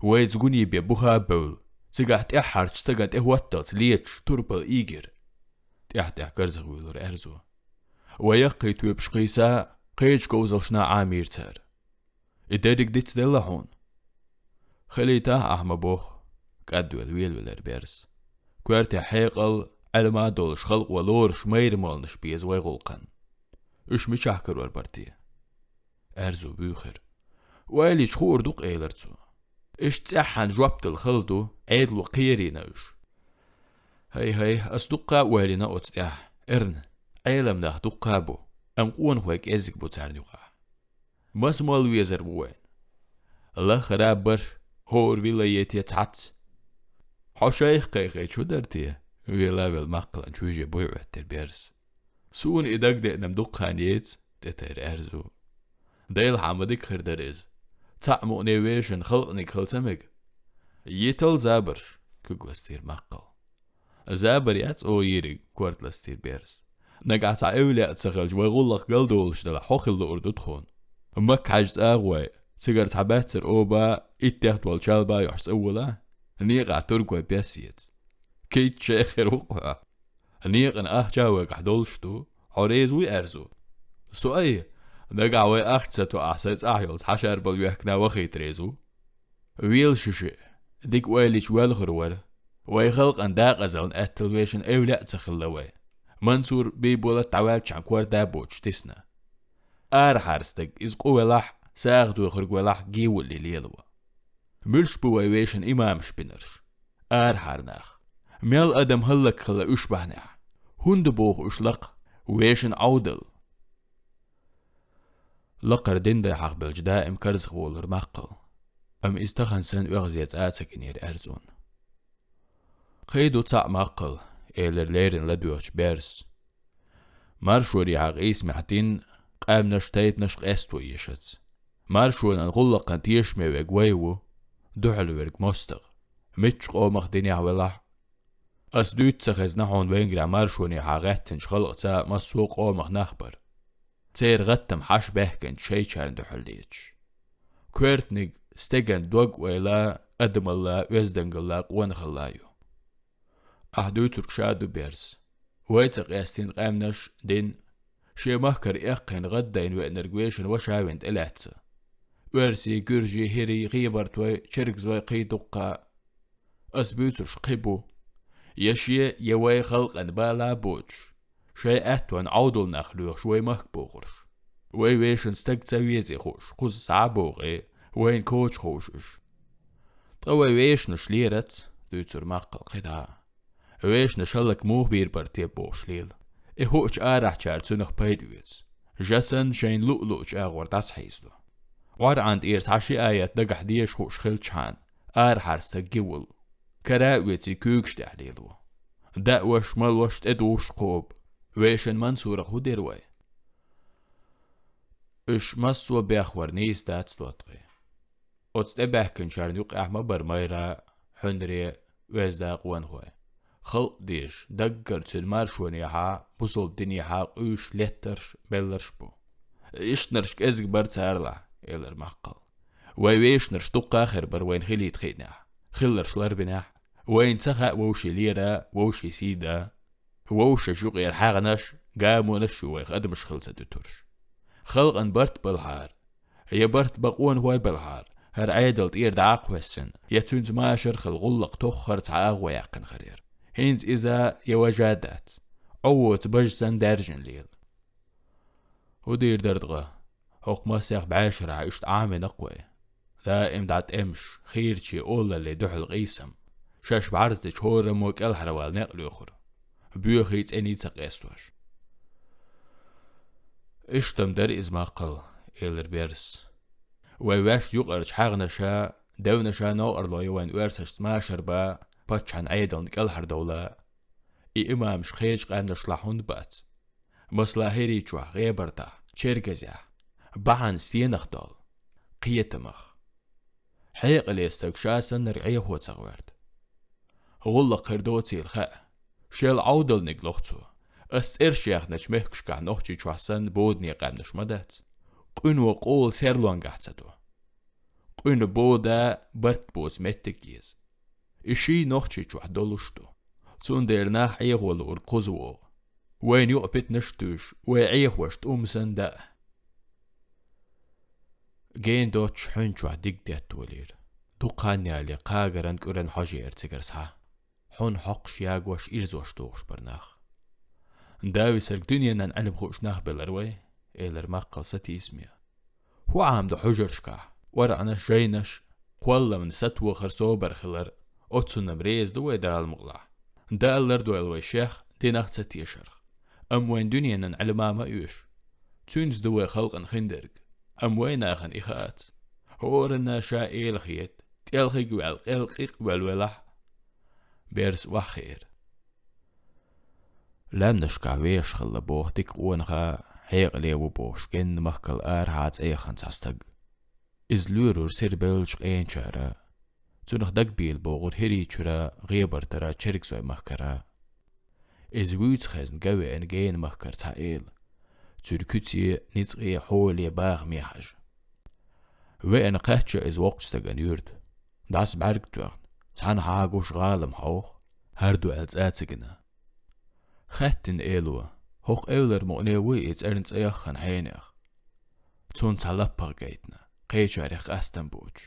Вайца гуни бен буха а бевлла, цигахь тӀаьххьарчу стагана тӀехӀотталц леташ турпал ийгира». ТӀаьхь-тӀаьхьа карзахвуьйлура Аьрзу. «Вай яккхий тоьпаш кхийса, кхечу говзалшна Ӏамийра цара. И дерриг дицделла хьуна?» «Хилийтахьа ахь ма боху», — кӀадвелла велавелира Берза. «Коьртехь хьекъал, Ӏилма а долуш халкъо лоруш майра молланаш беза вай гӀуллакхна. Уьш мичахь карор бара те?» Аьрзу буьйхира. «Ойла йича хуур ду-кх», — элира цо. «Иштта цӀеххьана жоп дала хала ду, Ӏедало кхерийна уьш». «ХӀай-хӀай, ас дуккха а ойла йина оцу тӀехь, эрна, Ӏелам нах дуккха а бу, амма къонахой кӀеззиг бу царна юкъахь. Маса молла везар ву вайна? Лахара бархӀ, хӀора вилла йете цхьацца». «Хьо шайх кхайкхийча хӀун дара те?» — вела а велла, Маккхалан чуьйже буй Ӏоьттира Берзас. «Суна и дагадеана-м дуккха хан яйца», — тӀетайра Аьрзу. «Делахьа ма дика хир дара иза. Цхьаъ мукъане вешан халкъаниг хила ца мега». «Йитал забарш», — куьг ластийра Маккхал. «Забар яц оха йийриг», — корта ластийра Берзас. «Нагахь цхьа эвлаяъ ца хилча, вай гӀуллакх галдолуш делахь, хьо хила луур ду тхуна. Макка-Хьаьжа цӀа а гӀой, Цигара цхьа баьццара оба, иттех долча чалба йохьуш цӀа вула, некъахь тургой бес еза. Кийча шех хир ву-кх хьо. Некъан ахча вайгахь долуш ду, хьо реза вуй аьрзу? Со ай, нагахь вай ахча ца тоахь, сайн цӀахь йолу цхьа шарбал йоьхкина вахийта реза ву. Вела шу шиъ, дика ойла йича воьлхур вара. Вай халкъан дакъазаллин аьттал вешан эвлаъ а ца хилла вай. Мансур Бийболат дӀаваьллачхьана кор да боцуш дисна. Арахьара стаг, иза къу велахь, сагӀа дохург велахь, гевалле лелаво. Муьлш бу вай вешан имамаш бинарш? Арахьара нах. Мел адам хӀаллакьхилла уьш бахьанехь. ХӀунда боху уьш лакха, вешан Ӏовдал? Лакхара дин дай хьахбелча даим карзахволура Маккхал. Амма иза тахана санна оьгӀазе цӀа а ца гинера аьрзун. Кхин ду цхьаъ, Маккхал, элира леррина ладоьгӀучу Берс. Маршонехьа къийсамехь дин къаьмнаш, тайпанаш къесто ешац. Маршонан гӀуллакхан тешаме верг вай ву, дуьхьал верг мостагӀа. Миччу къомах динехь велахь а. Ас дуьйцу ца хезна хьуна венгрехь маршонехьа гӀеттинчу халкъаца массо а къомах нах бара. Церан гӀаттам хьаша баьхкинчу шайчарна дуьхьал леташ. Коьртаниг стеган дог-ойла, адамалла, оьздангалла, къонахалла ю. Ахь дуьйцург ша ду, Берс. Вай ца къестийна къаьмнаш, дин, шен махкара эккхийна гӀаддайна веанарг вешан ваша вина тӀелаьцна. Оьрсий, гуьржий, хӀирий, гӀебартвой, чергазой, кхин дуккха. Ас буьйцурш кхин бу. Я шен, я вай халкъан бала а боцуш, шайн аьттонна Ӏовдал нах лоьхуш вай махка бохурш. Вай вешан стаг ца везий хууш, кхуза схьа а богӀий, вайна коча ховш уьш. Ткъа вай вешанаш лерац, дуьйцура Маккхал кхидӀа. Вешанаш хӀаллак муха бийр бара те бохуш лела. И хуучу арахьчара цунах пайда оьцу. Жа санна шайна луъ-луъучу агӀор дӀасахьийзадо. ГӀорӀан тӀера схьа ши аят дагахь дезаш хууш хилчхьана, арахьара стаг гивуллу. Кара а оьций куьйгаш тӀехь лелаво. Даъош, малош, тӀедужуш кхобу. Вешан Мансурах хӀун дира вай? Уьш массо а бехвар нийса дац, доттагӀий. Оцу тӀебаьхкинчарна юкъехь ма бара майра, хьуьнре, оьзда къонахой. Халкъ дезаш, даггара цуьнан маршонехьа, бусалба динехьа къуьйсуш леттарш, белларш бу. Ишттанарш кӀезиг бара царалахь, элира Маккхал. Вай вешанарш дуккха а хир бара вайна хилийта хиънехь, хилларш ларбинехь, вайна ца хаьа вовшийн лера, вовшийн сий дан. Вовшашна юкъера хьагӀнаш, гамонаш ю вайх адамаш хила ца дуьтурш. Халкъан барт балахьара, я барт бан къонахой балахьара, хӀара Ӏедал тӀера дӀа а кхоьссина, я цуьнца машар хила гӀуллакх тоххара цхьа агӀо яьккхина хир яра. ХӀинца иза я важа а дац. Ӏовоцу бажа санна даьржина лела. ХӀун дийр дара ткъа? ХӀокху масех бӀешарахь иштта Ӏамийнакх вай. Даим дӀа тӀемаш, хийрачийн олалле дуьхьал къийсам. Шаьш бӀарздича хӀораммо кӀелхьарвала некъ лоьхура. Боьхий, цӀений ца къестош. Иштта-м дара иза, Маккхал, элира Берс. Вай ваьшна юкъарчу хьагӀнаша, девнаша новкъарло ю вайн оьрсашца машар бан, паччахьан Ӏедална кӀелхьардовла. И имамаш кхечу къаьмнашлахь хӀунда бац? Масала, ХӀирийчохь, ГӀебартахь, Чергазехь, бахьана стенах долу? Кхетамах. Хьекъале стаг ша саннарг Ӏехо ца гӀоьрта. ГӀуллакх хир доцийла хаьа. Шел Ӏовдалниг лоху цо. Ас цӀерш яьхначу мехкашкахь Нохчийчохь санна бодане къаьмнаш ма дац. Къуьно къола серлонгахь ца до. Къуьна бода барт боцу меттиг еза. И ший Нохчийчохь долуш ду. Цундела нах Ӏехо луург кхуза вогӀу. Вайна юкъа питанаш а туьйсуш, вай Ӏехош тӀум санна даа. Гена доццуш хьуьнчохь диг деттавалийра. Дукха хан ялале кхагаран кӀуьран хьожа яра цигара схьа. Хьуна хьокхуш, ягош, ирзош тухуш бара нах. Дависарг дуьненан Ӏилма хууш нах белара вай, элира Маккхал сатийсаме. ХӀун Ӏамадо хьуьжаршкахь, орӀанаш, жайнаш, кхолламна сатохар, собар хилар, оццунна-м реза ду вай, Дала мукъалахь. Дала лардойла вай шех динах ца тешарх. Амма вайн дуьненан Ӏилма ма оьшу. Цуьнца ду вай халкъана хиндерг. Амма вай нахана и хаац. ХӀоранна ша эла хета, тӀелхиг ваьлла, къел къикъ ваьлла велахь. Берс охьахиира. Лаьмнашкахь вешахалла боху дика къонаха хьекъале ву бохуш генна махкал арахьа цӀеяхана цхьа стаг. Иза лоьрура сира бевллачу къеначара. Цунах дагабийла богӀура ХӀирийчуьра, ГӀебартара, Чергазой махкара. Иза вуьйцу хезна ган веана гена махкара цхьа эла. Цуьра куьце, ницкъе, хьоле, бахаме хьажа. Веана кхаьчча иза воккхачу стагана юьрта. ДӀаса бӀаьрг тоьхна, цхьана хьагуш гӀалам хьох, хӀара ду аьлла цӀа ца гина. Хаьттина эло, хӀокху эвлара мукъане вуй и цӀерна цӀе яххана хьенех. Цунна цхьа лаппагӀа гайтина, кхечарех къастам боцуш.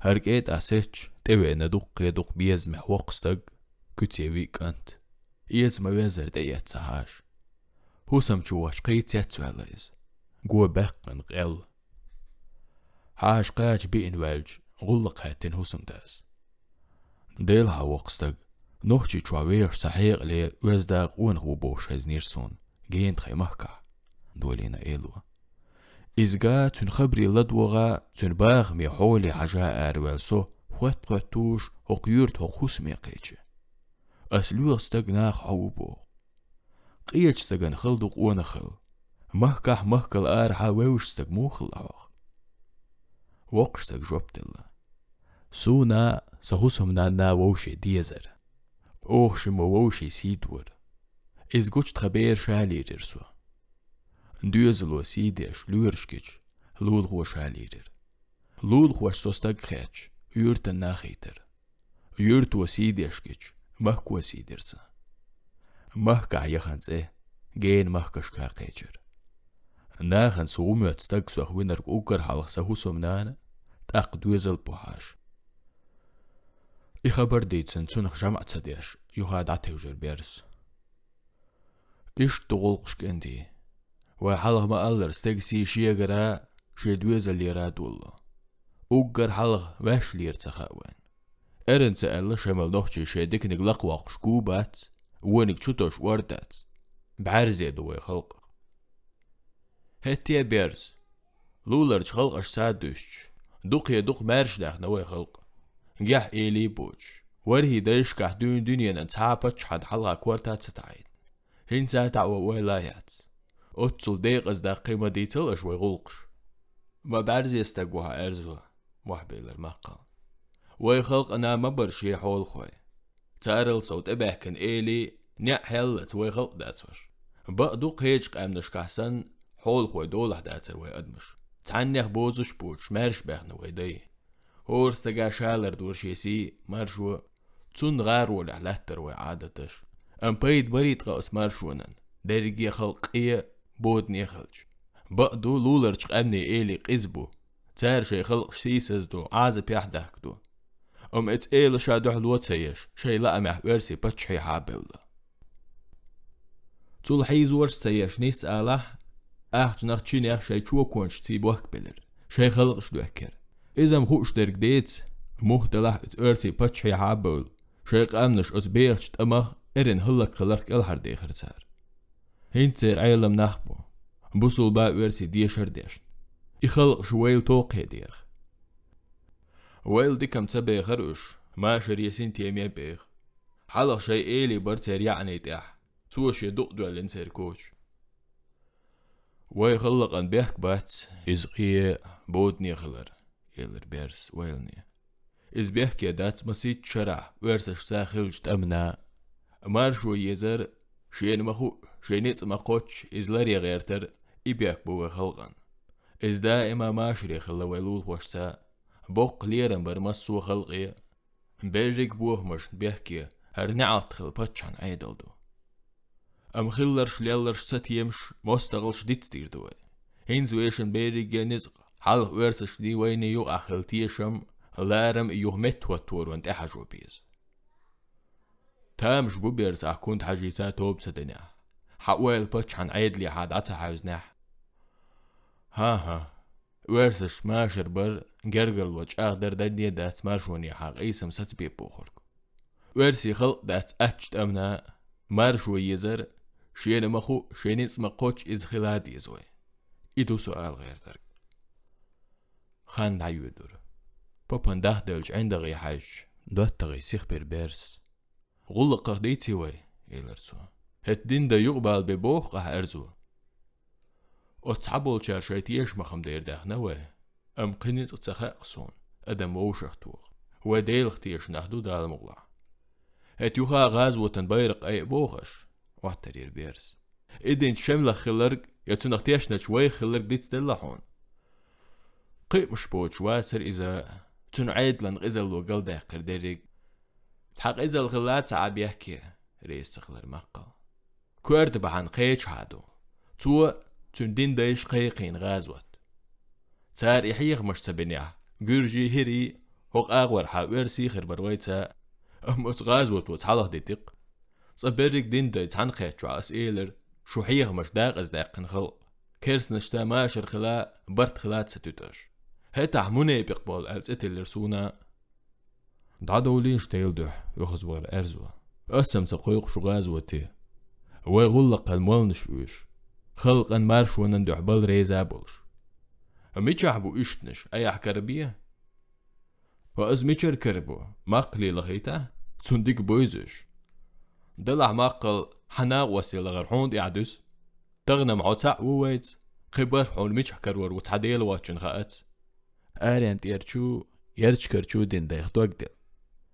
ХӀара кӀетӀа сецча, тӀевеана дуккха-дуккха безамехь воккха стаг, куьце виъ кӀант. Эца ма везара тӀеэцна хьаша. ХӀусам чу вахча кхин цецваьлла иза. Го баьккхина къел. Хьаша кхача биъна ваьлча, гӀуллакх хаьттина хӀусамдас. Делахь, воккха стаг, Нохчийчохь вехаш цхьа хьекъале оьзда къонах ву бохуш хезнера суна, гена тхайн махкахь, долийна эло. Иза га цуьнан хабаре ладогӀа, цуьнан бахаме хьоле хьажа араваьлла со, хоьтту-хоьттуш, хӀокху юьрта хӀокху хӀусаме кхечи. Ас лоьху стаг наха хьо ву боху. Къечу стагана хала ду къонах хила. Махкахь, махкал арахьа вевзаш стаг муха хилла хьох? Воккхачу стага жоп делла. Суна сан хӀусамнанна вовшийн дезара. Оха шимма вовшийн сий дора. Иза гучу тхан бер ша лийрира со. Доьзало сий деш, лоьраш гича, лулахо ша лийрира. Лулахошца со стаг хаьттича, юьртан нах хийтира. Юьрто сий деш гича, махко сий дира сан. Махкахь яхана цӀе, гена махкашка кхечира. Нахана со ву моьтту стаг сох винарг уггар хьалха сан хӀусамнана, тӀаккха доьзал а бу хьаша. И хабар дийцина цунах жамӀ ца деш, юха дӀатевжира берс. Иштта ду гӀуллакхаш, кӀентий. Вай хьалха ма-аллара, стеган сий шегара, шен доьзалера а доллу. Уггар хьалха ваьш лера ца хаьа вайна. Эрна ца аьлла, шайн мел нохчий шайн диканиг лакхавоккхуш гу бац, вониг чу тосуш ор дац. БӀаьрзе ду вай халкъ. ХӀетте а берза. Луларчу халкъашца а дуьстича, дукхе-дукха маьрша даьхна вай халкъ. Гехь элий а боцуш, вархӀий дайшкахь дуьйна дуьненан цхьа а паччахьан хьалха корта а ца таӀийна. ХӀинца а таӀо ойла а яц. Оццул декъаза даккхий ма дийцал аша вай гӀуллакхаш. Ма бӀаьрзе стаг ву хьан, Эрзо, мохь белира Маккхал. Вай халкъана ма бара шен хьолахой. Царал сов тӀебаьхкина элий, неӀ хьеллаца вай халкъ дац ваша. Бакъду, кхечу къаьмнашкахь санна, хьолахой долахь дацара вай адамаш. Цхьаннех бозуш боцуш, маьрша баьхна вай дай. ХӀора стага ша лардора шен сий, маршо, цунна гӀаролехь лаьттара вай Ӏадаташ. Амма пайда барий ткъа оцу маршонан, дерриге халкъ къе, бодане хилча? Бакъду, луларчу къаьмнийн элий къиза бу. Цара шайн халкъаш сийсаздо, Ӏазапехь дахкадо. Амма эца эла ша дуьхьало ца еш, шайн лаамехь оьрсийн паччахьехьа а бевлла. Цул хьийзорш ца еш, нийсса алахь, ахчанах, чинех шайн чоконаш ций бохкабелира, шайн халкъаш доьхкира. Иза-м хууш дерг деца, муха делахь а, оьрсийн паччахьехьа а бевлла, шайн къаьмнаш оцу бехачу тӀамах эрна хӀаллакьхиларх кӀелхьардехира цара. ХӀинца церан Ӏелам нах бу, бусулба, оьрсийн дешар а дешна. И халкъаш вайла токхе деха. Вайла дика-м ца бехара уьш, машаре, синтеме беха. Хьалха шайн элий бара церан яӀни тӀехь, цо шен дукъ доьллина церан коча. Вай халлакъан бехк бац, иза къе, бодане хилар, элира Берс вайлане. Иза бехке дац масийтта шарахь оьрсашца хиллачу тӀамна. Маршо езар, шена ма хуу, шен ницкъ ма кхоччу иза ларе гӀертар, и бехк бу вай халкъан. Иза даима машаре хилла вай лулахошца, боккха лерам бара массо а халкъе. Берриг бохамашна бехке хӀара неӀалт хилла паччахьан Ӏедал ду. Амма хилларш, лелларш, сатемаш, мостагӀалш дицдийр ду вай. ХӀинца вешан берриге ницкъ хьалха оьрсашний вайний юкъахь хилла тешам, ларам а юха меттахӀотторонна тӀехьажо беза. Тамаш бу, Берс, ахь кунта хьажийца тоба ца динехь, хьан ойла паччахьан Ӏедалехьа дӀа ца хьаьвзинехь. ХӀан-хӀа, оьрсашца машар бар, гергарло чӀагӀдар данне дац маршонехьа къийсам сацабе бохург. Оьрсийн халкъ дац аттачу тӀамна, маршо езар, шена ма хуу, шен ницкъ ма кхоччу иза хила а деза вай. И ду со ала гӀертарг. Хан дӀайоьдура. Папан дахделлачу ӀиндагӀе хьаьжча, доттагӀий сихбира Берс. ГӀуллакхах дийций вай, элира цо. ХӀета дин дан юкъабала бен боху-кх ахь, Эрзо? Оцу цхьаболчара шайн тешамах-м дера даьхна вай, амма кхин ницкъ ца хаьа-кх суна, адам вовшахтоха. Вай Делах теша нах ду, Дала мукъалахь. ХӀета юха а гӀазотан байракх айа боху аша? Ӏоттарера Берс. И динчу шемлах хилларг я цунах тешначу вайх хилларг дицделла хьуна? Кхиамаш боцуш вацара иза, цуьнан Ӏедалан къизалло галдаьккхира дерриг. Цхьа къизалла хилла ца Ӏа бехке, реза ца хилира Маккхал. Коьрта бахьана кхечахьа ду. Цо, цуьнан дин дайша кхайкхийна гӀазот. Цара и хьехамаш ца бинехь, гуьржий, хӀирий, хӀокху агӀор хьан оьрсий хир бара вайца, амма оцу гӀазото цхьалха дитикх. Цкъа берриг дин дай цхьаьна кхеттачохь ас элира, шу хьехамаш дакъаздаьккхина хала, керстанашца машар хила, барт хила ца туьту аша. ХӀетахь мунепикъ болу аьлла цӀе тиллира суна. ДӀадовлийша тайла дуьхьа, юхазвахара Аьрзо. Ас-м ца кхойкху шу гӀазоте. Вай гӀуллакхан молланаш уьйш. Халкъан маршонан дуьхьа бала реза болуш. Мичахь бу уьштанаш, айхьа карабе? Ва ас мичара карабу? Маккхале лахийта? Цунна дика бу иза уьш. Делахь Маккхал, хьан накъостий лахара хьуна тӀехь дуьсу. Тахана-м хьо цхьаъ ву вайца, кхин бархӀ хьуна мичахь карор ву цхьа Дела воцчунна хаац. Аренан тӀерачу, ярчакарчу дин дайх дог делла.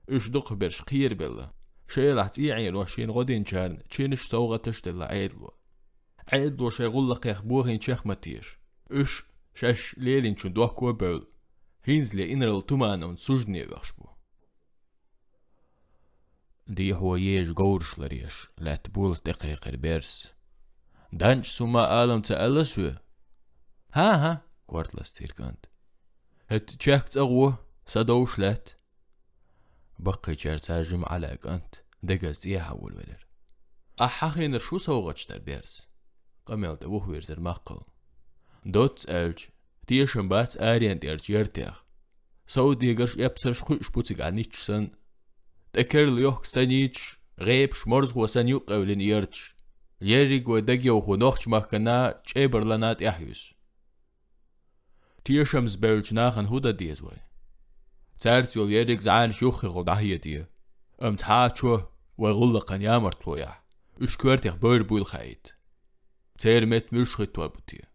Уьш дукхахберш кхерабелла. Шелахь цӀий Ӏенош шена гӀо динчарна чинаш, совгӀаташ делла Ӏедало. Ӏедало шайн гӀуллакхех бохийначех ма теша. Уьш шаьш лелийначун дохко а бевлла, хӀинцале инарла туманан суждане оьхуш бу. Дехьо ежа говраш ларъеш лаьтта болат тӀекхайкхира Берса. ДӀанча сума алам ца аьлла соь? ХӀан-хӀа, корта ластийра кӀанта. ХӀета чехка цӀа гӀо, са довш лаьтта. Баккхийчаьрца жима Ӏалаьа кӀант дегаза цӀехьа волавелира. Ахьа хьахийнарш хӀун совгӀаташ дара, Берса? Къамел тӀе вухавирзира Маккхал. Доцца аьлча, тешам бац аренан тӀерачу яртех. Совдегарш, эпсарш кхуьуш бу цигахь ницкъаш санна. ТӀе керла йохка станицаш, гӀепаш, морзахо санна юккъевлина ярташ. Ерриг вай дагайовхо нохчмахкана, чӀебарлана тӀаьхьа юьсу. Тешамза бевллачу нахана хӀун дан деза вай? Цаьрца йолу ерриг зӀанаш юххехула дӀахьеде, амма цхьа а чо вай гӀуллакхан ямартло яхь, уьш коьртех бевр буйла хаийта. Церан метта муьлш хӀиттор бу те?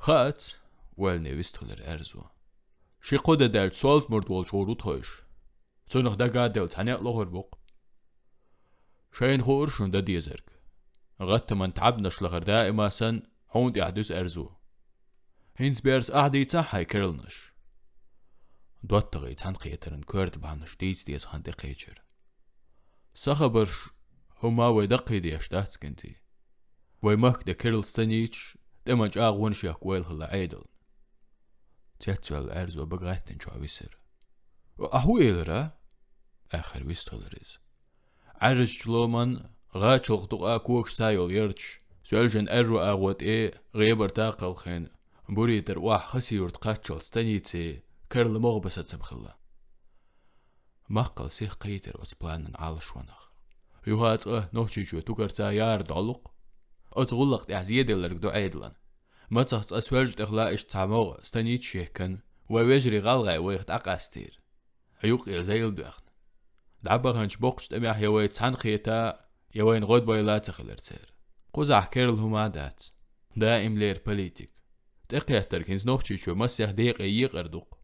Хаац, ойлане вистхилира Аьрзо. Ши-кхо де даьлча солта мурд волчу гӀур ву тхойша. Цунах дага а делла цхьа некъ лохур бу-кх. Шайна хуур шуна дан дезарг. ГӀаттаман тхьабнаш лахара даима санна, хьуна тӀехь дуьсу Аьрзо. ХӀинца, Берса, ахьа дийцахьа хьайн керланаш. ДоттагӀий цхьаьнакхетаран коьрта бахьанаш дийца деза хан тӀекхечира. Сан хабарш хӀумма вай даккхийдеш дац, кӀентий. Вай махка де керла станицаш, тӀеман чӀагӀонаш яхка ойла хилла Ӏедална. Цецваьлла Аьрзо бага гӀаьттинчохь висира. Ахьа хӀун элира? Аьххара вистхилира иза. Ӏаьржачу ломан гӀачалгӀа дукъа когашца йолу ярташ, Соьлжан аьрру агӀо тӀе гӀебарта а кхалхина, Буритар охьа Хасиюрт кхаччалц станиций керла могӀа бан сацам хилла. Маккхал сиха кхийтира оцу планан Ӏалашонах. Юха цкъа Нохчийчоь тукарца яра долу-кх. Оцу гӀуллакх тӀехь зеделларг ду Ӏедалан. Мацах цкъа Соьлжа тӀехула иштта цхьа могӀа станицаш яхкина, вай вежарий гӀалгӀай вайх дӀакъастийра. Юккъера зайла доьхна. ДӀабаханчу боккхачу тӀамехь я вай цхьаьнакхета, я вайна гӀо дбайла ца хилира церан. Кхузахь керла хӀума а дац. Даим лер политика. ТӀекхеттарг хӀинца Нохчийчоь массех декъе екъар ду-кх.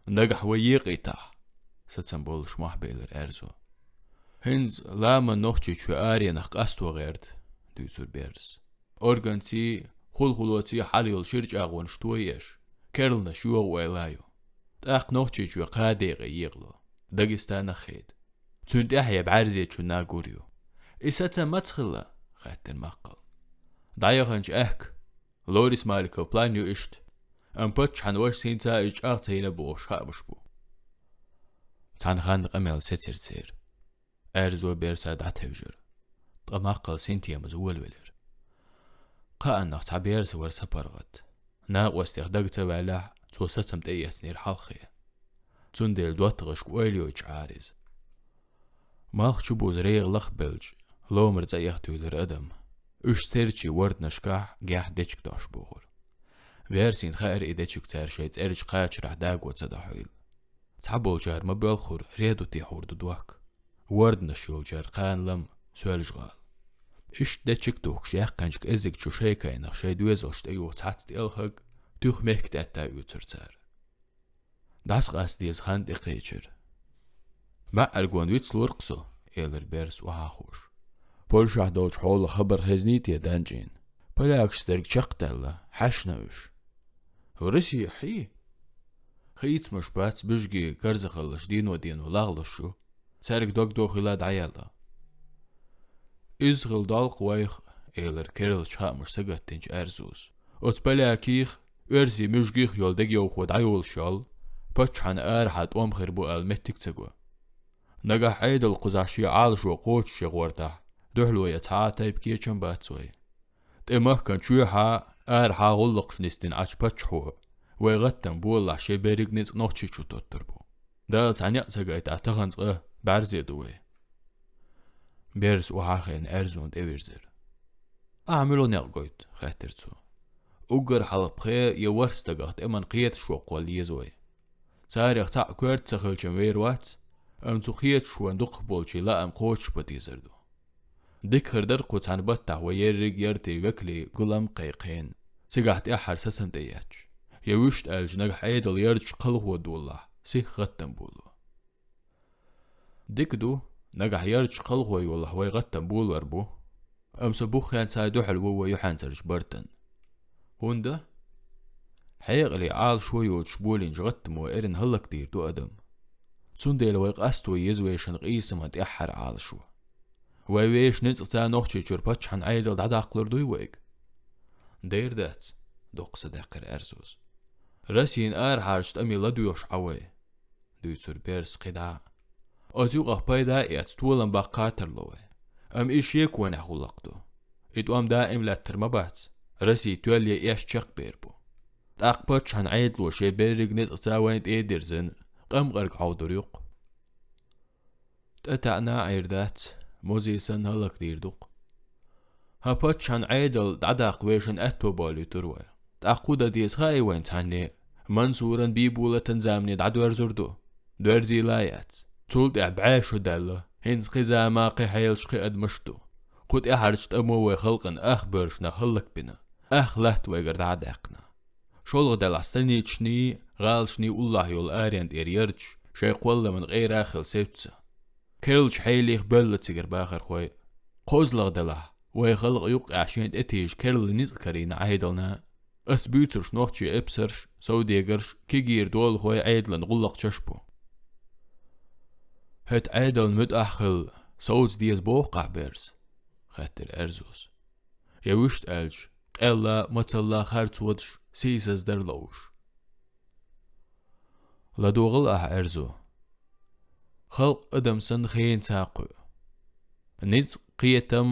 Нагахь вай екъийтахь, сацам боллуш мохь белира Аьрзо. ХӀинца ламан Нохчийчоь аренах къасто гӀерта, дуьйцура Берса. Органций, хул-хулоций хьала йолу шира чӀагӀонаш тоеш, керланаш йогӀу ойла ю. ТӀаккха Нохчийчоь кхаа декъе екъало, Дагестанах хеда. Цуьнан тӀаьхье бӀаьрзечунна гур ю. И сацам маца хилла? — хаьттира Маккхал. — ДӀаяханчу аьхка. Лорис Маликов план ю иштта. Амма паччахьан вашас хӀинца а иза чӀагӀ ца йина бохуш хаамаш бу. Цхьана ханна къамел сецира церан. Аьрзо Берса дӀатевжира. Ткъа Маккхал синтемаза волавелира. Кхааннах цхьа Берса вара сапаргӀат. Накъостех дага ца ваьллехь, цо сацам тӀеэцнера хьалххе. Цундела доттагӀашка ойла йойтуш Ӏара иза. Малх чу буза регӀа лахбелча, ломара цӀа эхтуьйлира адам. Уьш церчийн ворданашкахь гехь дечиг тохьуш бохура. Берсина хаьара и дечиг цара шайн цӀерачу кхачарахь даго ца дохьийла. Цхьаболчара ма-боьлхура, Редуте хьур ду дохк. Ворданаш йолчара кхана лам Соьлжа-ГӀала. Иштта дечиг а тухкуш яьккхинчу кӀеззиг чу шайкайнах шайн доьзалш тӀеюху цхьацца тӀелхаг, туьха мехкатетта оьцура цара. ДӀасакъаста деза хан тӀекхечира. — БаьӀаргонан вицлора-кх со, — элира Берса охьахууш. — Польшахь долчу хьолах хабар хезнийте, Данчина? Полякашца дерг чекхдаьлла, хьаьшна уьш. Росси хьий? Хийцамаш бац бижги карзахаллаш дийно-дийно лагӀлуш шу. Цаьрга дог дохийла дӀаяла. Иза хила долкъ вайх, элар керлачу хаамаш сагаттинчу Аьрзус. Оцу поляких, оьрсийн муьжгих йолу дегайовхо дӀайолуш йолу, паччахьан арахьа тӀом хир бу аьлла меттиг ца го. Нагахь Ӏедал кхузахь шен Ӏалашо кхочуш ян гӀортахь, дуьхьало ян цхьа а тайпа кечам бац вай. ТӀе махкан чоьхьа, арахьа гӀуллакхаш нисдина Ӏачу паччахьо, вай гӀаттам болалахь шен берриг ницкъ Нохчийчу тоттур бу. Дала цхьа некъ ца гайтахь, тахана цкъа бӀаьрзе ду вай. Берс охьа а хиъна Аьрзун тӀевирзира. «Ахьа муьлха некъ гойту?» — хаьттира цо. «Уггар хьалха пхе я ворхӀ стагах тӀеман кхеташ воккхол еза вай. Царах цхьаъ коьрта ца хилчам вер вац, амма цу кхеташонан дукхахболчийн лаам кхочушбан дезар ду. Дика хир дара кху цхьана баттахь вай ерриг яртийн векалийн гулам кхайкхийна, цигахь тӀаьххьара сацам тӀе етташ. Я вуьшта аьлча, нагахь Ӏедал ярташ кхалхо долалахь, сиха гӀаттам боло». «Дика ду, нагахь ярташ кхалхо йолахь, вай гӀаттам болор бу. Амма со бух хенца дуьхьал ву вай юьхьанцарчу бартан. ХӀунда? Хьекъале Ӏалашо йоцуш болийначу гӀаттамо эрна хӀаллакдийр ду адам. Цундела вай къасто еза вешан къийсаман тӀаьххьара Ӏалашо. Вай вешан ницкъаца Нохчийчуьра паччахьан Ӏедал дӀадаккхалур дуй вайга?» «Дера дац», — доккха са даьккхира Аьрзус. «Россин арахьарчу тӀаме ладоьгӀуш Ӏа вай», — дуьйцура Берс кхидӀа. «Оцу юкъах пайда а эцна, толам баккха а тарло вай. Амма и шеконехь гӀуллакх ду. И тӀом даим лаьттар ма бац. Росси тоьлле эшна чекхбер бу. ТӀаккха паччахьан Ӏедало шен берриг ницкъаца вайна тӀе а дирзина, къамкъарг Ӏовдур ю-кх». «ТӀетаьӀна а Ӏийр дац, музий санна хӀаллакдийр ду-кх. ХӀан паччахьан Ӏедал дӀадаккха вешан аьтто болуьйтур вай. ТӀаккха хӀун дан деза хаий вайна цхьанне а? Мансуран, Бийболатан замане дӀадоьрзур ду? Доьрзийла а яц. Цул тӀаьхьа бӀе шу даьлла, хӀинца кхин зама, кхин хьелаш, кхин адамаш ду. Кху тӀаьхьарчу тӀамо вай халкъан ах боьршнах хӀаллакбина, ах латта вайгара дӀа а даьккхина. ШолгӀа делахь, станицашний, гӀалашний уллохь йолу аренан тӀера ярташ шайн кхолламан къера а хила сецна. Керлачу хьелих боьлла цигара бахархой. КхозлагӀа делахь, вай халкъан юккъехь шена тӀетийжа керла ницкъ карийна Ӏедална. Ас буьйцурш нохчийн эпсарш, совдегарш, кегийра долахой Ӏедалан гӀуллакхчаш бу». «ХӀета Ӏедална муьтӀахь хилла, совца деза боху-кх ахь, Берс?» — хаьттира Аьрзус. «Я вуьшта аьлча, къелла, мацалла харцонаш, сийсаз дара ловш». «ЛадогӀал ахь, Аьрзу. Халкъ адам санна хенца а кхуьу. Ницкъ, кхетам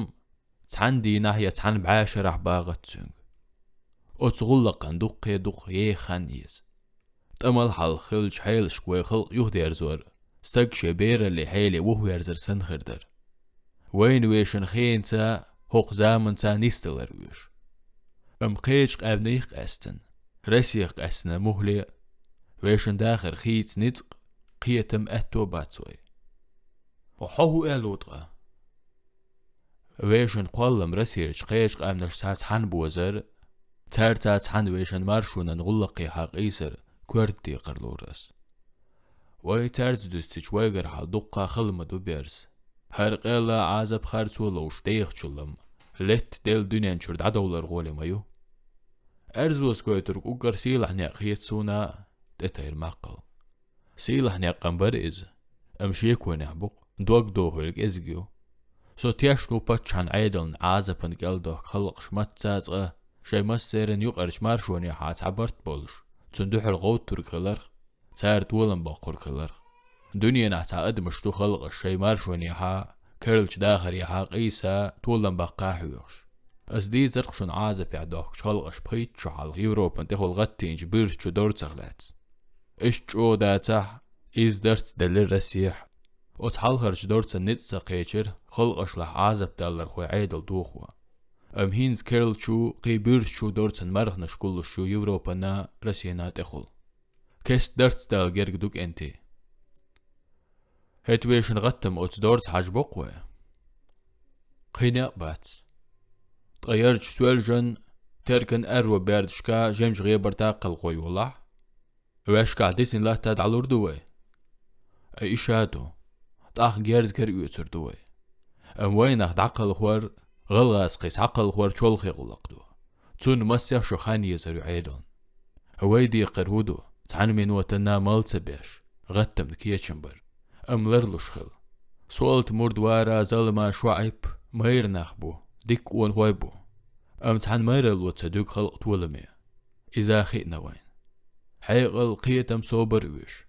цхьана дийнахь я цхьана бӀешарахь багӀац цуьнга. Оцу гӀуллакхан дуккхе дукха еха хан еза. ТӀамал хьалха хиллачу хьелашка вай халкъ юхадерзор, стаг шен бераллин хьеле вухаверзар санна хир дара. Вайна вешан хенца хӀокху заманца нисдалар оьшу. Амма кхечу къаьмнех а къаьстина, Россех къаьстина муххале а, вешан дахар хийца ницкъ, кхетам, аьтто бац вай». «Хьо хӀун аьлла ву ткъа?» «Вешан кхоллам Россерчу кхечу къаьмнашца цхьаьна бозар, цаьрца цхьаьна вешан маршонан гӀуллакхехьа къийсар коьрта декхар лур ас. Вай цаьрца дуьстича, вайгара хьал дуккха хала ма ду, Берс. ХӀара къелла, Ӏазап, харцо ловш дехачул-м, летта делла дуьнен чуьра дӀадовлар гӀоле ма ю». «Аьрзус гойтург уггар сийлахь некъ хета суна», — тӀетайра Маккхал. «Сийлахь некъ-м бара иза, амма шеконехь бу-кх, дог дохийла кӀезиг ю. Со тешна ву паччахьан Ӏедална Ӏазапан кӀел дохку халкъаш мацца а цкъа, шайн массеран юкъарчу маршонехьа цхьа барт болуш, цунна дуьхьал гӀовттург хиларх, цара толам боккхург хиларх. Дуьненахь цхьа адамаш ду халкъаш шайн маршонехьа, керлачу дахарехьа къийса, толам баккха а хьоьхуш. Ас дийцар-кх шуна Ӏазапехь дохкучу халкъаша пхийтта шо хьалха Европан тӀехула гӀаттийначу буьрса чу дорцах лаьцна. Иштта чӀогӀа дацахь, изза дарц делира Россехь. Оцу хьалхарчу дорцан ницкъ ца кхечира халкъашлахь Ӏазап даллархой Ӏедал дохо. Амма хӀинца керлачу, кхин буьрса чу дорцан марханаш гуллуш ю Европана, Россина тӀехула. Кеста дарц дала герга ду кӀентий. ХӀета вешан гӀаттам оцу дорца хьажа боккху вай?» «Кхин некъ бац. Ткъа ярташ Соьлжан, Теркан аьрру бердашка жимчу гӀебарта кхалхо йолахь, ваьшкахь дисина латта дӀалур ду вай? Ай, и ша ду. ТӀаккха герз кара оьцур ду вай. Амма вайнах дӀакхалхор, гӀалгӀазкхий схьакхалхор чолхе гӀуллакх ду. Цунна массех шо хан езар ю Ӏедална. Вай декхар хӀу ду, цхьана минотанна мал ца беш, гӀаттамна кечам бар, амма ларлуш хила. Солта мурд вара Залма ШоӀип майра нах бу, дикка къонахой бу. Амма цхьана майралло ца дуьгу халкъ толаме. Иза хиъна вайн. Хьекъал, кхетам, собар оьшу.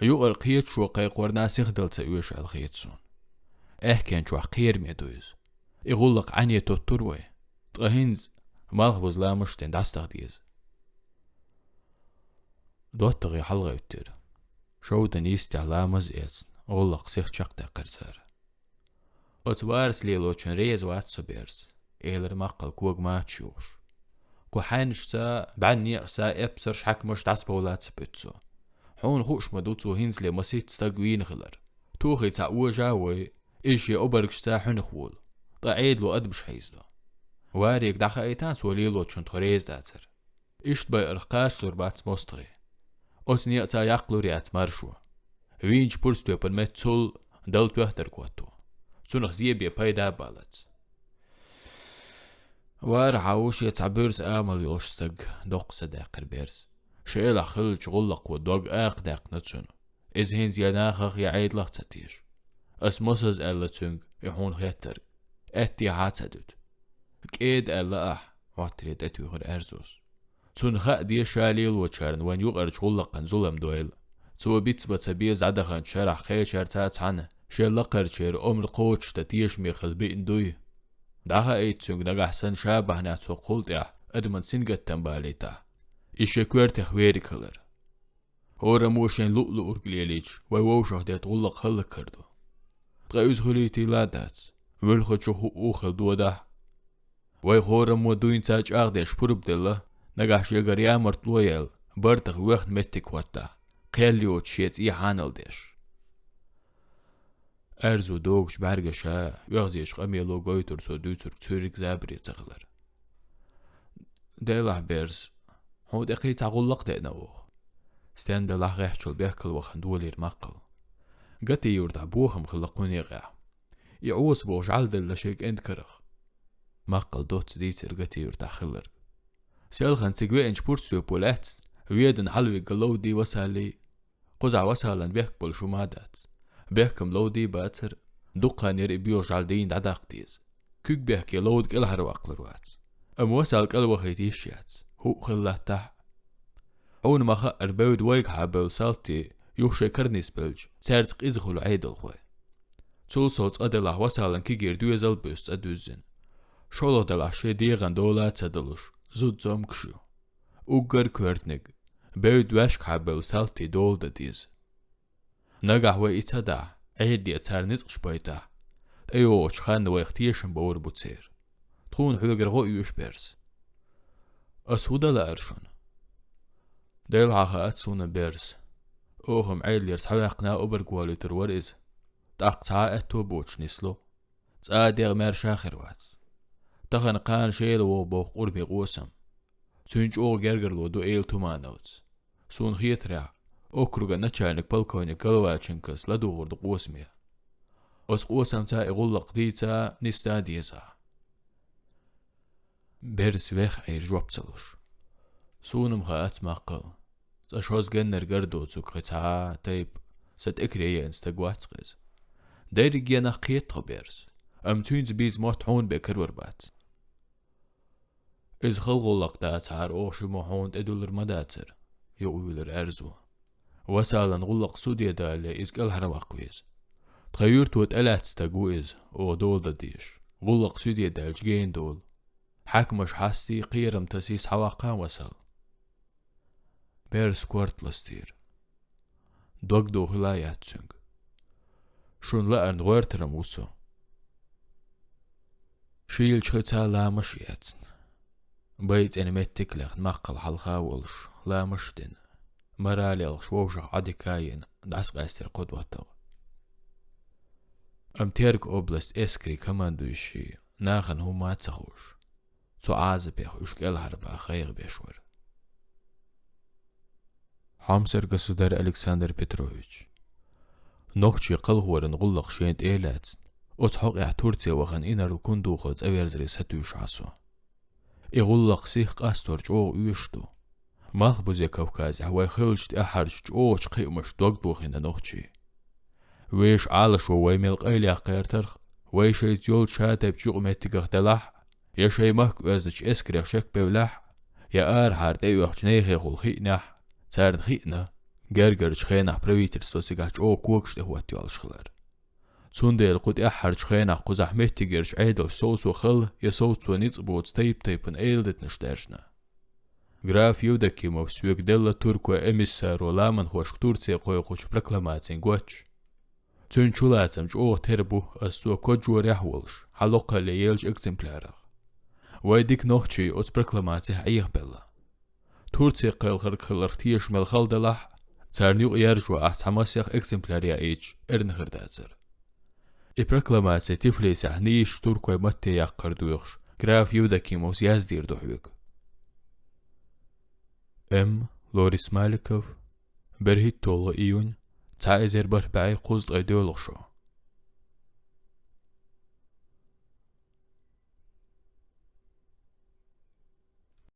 Юкъара кхеташо кхайкхорна сихдала ца оьшу аьлла хета суна. Аьхкенчохь кхераме ду иза. И гӀуллакх Ӏане тоттур вай. Ткъа хӀинца малхбуза ламаш дина дӀасадаха деза. ДоттагӀий хьалгӀевттира. Шовдан йистехь ламаз эцна, гӀуллакх сиха чекхдаьккхира цара. Оцу варас лелочун реза вац со, Берс, элира Маккхал кога мачаш юхуш. Кху хьаьнашца, бӀаьннекъашца эпсарш, хьаькамаш дӀасабовла ца буьту цо. Хьуна хууш ма ду цо хӀинцале масийтта стаг вийна хилар. Тухий цхьа ожа а вой, иза шен обаргашца хьуьнах волу. Ткъа Ӏедало адамаш хьийзадо. Варега дӀахаийтахьа цо лелочун тхо реза дацара. Иштта байарх кхачалур бац мостагӀий. Оцу некъаца яккхалур яц маршо. Вийначу пурстоьпан метта цул Далла тоьхнарг хӀотто. Цунах зен бен пайда а балац. Варахь а ву шен цхьа буьрса амал йолуш стаг, доккха са даьккхира Берс. Шелахь хиллачу гӀуллакхо дог акха даьккхина цунна. Иза хӀинца я нахах, я Ӏедалах ца теша. Ас мосазза аьлла цуьнга, и хьуна хеттарг. Аьттехьа а ца дуьту. КӀеда аьлла ахь, хӀоттаре тӀетуьйхира Аьрзус. Цунна хаа де ша лелочарна вайн юкъарчу гӀуллакхана зулам дойла. Цо бицбан ца беза дӀадаханчу шарахь кхечаьрца цхьаьна шен лакхарчеран омра кхочушдан тешаме хила биъна дуй. ДӀахаийта цуьнга нагахь санна ша бахьанехь цо кхул тӀехь адаман сингаттам балийтахь. И шен коьртех верг хилар. ХӀораммо шен луъ-луург лелийча, вай вовшах детта гӀуллакх хӀаллакьхир ду. Ткъа иза хуьлийтийла а дац, вуьлхачу хӀуъу хила додахь. Вай хӀораммо дуйнца чӀагӀдеш пурба делла, нагахь шегара ямартло а яьлла, бартах воьхна меттиг хӀоттахь, кхел йоцуш шен цӀий хьанал деш. Аьрзу догучу бӀаьргаша оьгӀазечу къамело гойтура цо дуьйцург цуьрриг забаре ца хилар. Делахь, Берс, хьуна тӀе кхин цхьа гӀуллакх деана оха. Стен делахь гӀеххьачул бехкал вахана долийра Маккхал. Гати-Юьртахь бохам хилла кху некъехь. И Ӏоса боху жӀаьла делла шен кӀентан карах. Маккхал доцца дийцира Гати-Юьртахь хилларг. Селхана цига веанчу пурцтоьпо лаьцна, ведана хьалавигга Ловди, Васали. Кхузахь Васалан бехк болуш хӀума а дац. Бехкам Ловди бацара, дукха хан яра и боьха жӀаьла дийна дӀадаккха деза. Куьг бехке Ловди кӀелхьарваккхалур вац. Амма Васал кӀелвахийта йиш яц, хӀуъа хила латтахь а. Хьуна ма-хаъара, бевдда вайгахьа бевлла салтий, юха шайн кара нисбелча, цаьрца къиза хуьлу Ӏедалхой. Цул сов цкъа делахь Васалан кегийра доьзал а буьсу цӀа дуьззина. ШолгӀа делахь шен дегӀан дола а ца далуш, зуда зомкаш ю. Уггар коьртаниг, бевдда ваьшкахьа бевлла салтий дола дан деза. Нагахь вай и ца дахь, Ӏедале цара ницкъаш байтахь, тӀейогӀучу ханна вайх тешам бовр бу церан. Тхуна хьоьгара гӀо оьшу, Берс. Ас хӀун дан лаьара шуна? Делахь хаац суна, Берс. Оха-м Ӏедалера схьаваьккхина обарг волуьйтур вара иза. ТӀаккха цхьа а аьтто боцуш нисло. ЦӀа а дегӀ маьрша хир вац. Тахана кхана Шела вогӀу боху къурмийн къосам. Цуьнан чӀогӀа гергарло ду, элира Тумановца. Суна хетарехь, округан начальник полковник Головаченкос ладугӀур ду къосаме. Оцу къосамца и гӀуллакх дийца, нисда деза. Берс веха Ӏийра жоп ца луш. Суна-м хаац, Маккхал. Цкъа шозза геннара гар доцург кхин цхьа а тайпа, сан тӀекаре еана стаг вац-кх иза. Дерриге нах кхета тхо, Берс, амма цуьнца бийца мотт хьуна бен карор бац. Иза хала гӀуллакх дацахьара, оха ши мо хьуна тӀедуьллур ма дацара, юкъавуьйлура Аьрзу. Васалан гӀуллакх суде далале, иза кӀелхьарваккха веза. Тхан юьрто тӀелаьцна стаг ву иза, оха дола дан дезаш, гӀуллакх суде даьлча гена дола. Хьаькамаш хьастий, кхерам тасий, схьаваккха Васал. Берса корта ластийра. Дог дохийла яц цуьнга. Шуна лаарна гӀоьртарам ву со. Шийлачу хица ламаш а эцна, байцӀенан меттиг а лехна, Маккхал хьалха а волуш, ламаш а дина, мара лелхаш вовшах Ӏодика а йина, дӀасакъаьстира кхо доттагӀа. Амма Терк область эскарийн командующий нахана хӀумма а ца хууш, цу Ӏазапех уьш кӀелхьарбан гӀайгӀа беш вара. Хьомсара государь Александр Петрович. Нохчийн кхалхоран гӀуллакх шена тӀе а лаьцна, оцу хьокъехь Турце вахана инарла Кундухов цӀа верзаре сатуьйсуш Ӏа со. И гӀуллакх сиха къастор чӀогӀа оьшуш ду. Малхбузе Кавказехь вай хиллачу тӀаьххьарчу чӀогӀачу кхиамашна дог дохийна нохчий. Вешан Ӏалашо вай мел къайлаяккха гӀертарх, вай шайца йолчу шатайпа юкъаметтигах делахь а, я шайн махка оьзначу эскарех шекбевллехь а, я арахьара тӀеоьхучу нехехула хиънехь а, царна хиъна, гергарчу хенахь правительство цигахь чӀогӀа когаш тӀехӀоттайоалаш хилар. Цундела кху тӀаьххьарчу хенахь кхузахь меттигерчу Ӏедалша совцо хала я совцо ницкъ боцу тайп-тайпана эладитанаш даьржина. Граф Евдокимов соьга делла туркойн эмиссаро ламанхошка Турце кхойкхучу прокламацин гоч. Цуьнан чулацам чӀогӀа тера бу ас цо коджорехь а волуш, хьалокхалле еллачу экземплярах. Вай дика нохчий оцу прокламацехь Ӏехабелла. Турце кхелхарг хиларх тешаш мел хала делахь а, царна юкъа яржо ахь цхьа масех экземпляр яийча, эрна хир дацара. И прокламаци Тифлисехь нийсачу туркойн матте яккхар доьхуш, граф Евдокимовс яздийр ду хьоьга. М. Лорис Маликов, берхӀитталгӀа июнь, цхьа эзар бархӀ бӀе кхузткъе доьлху шо.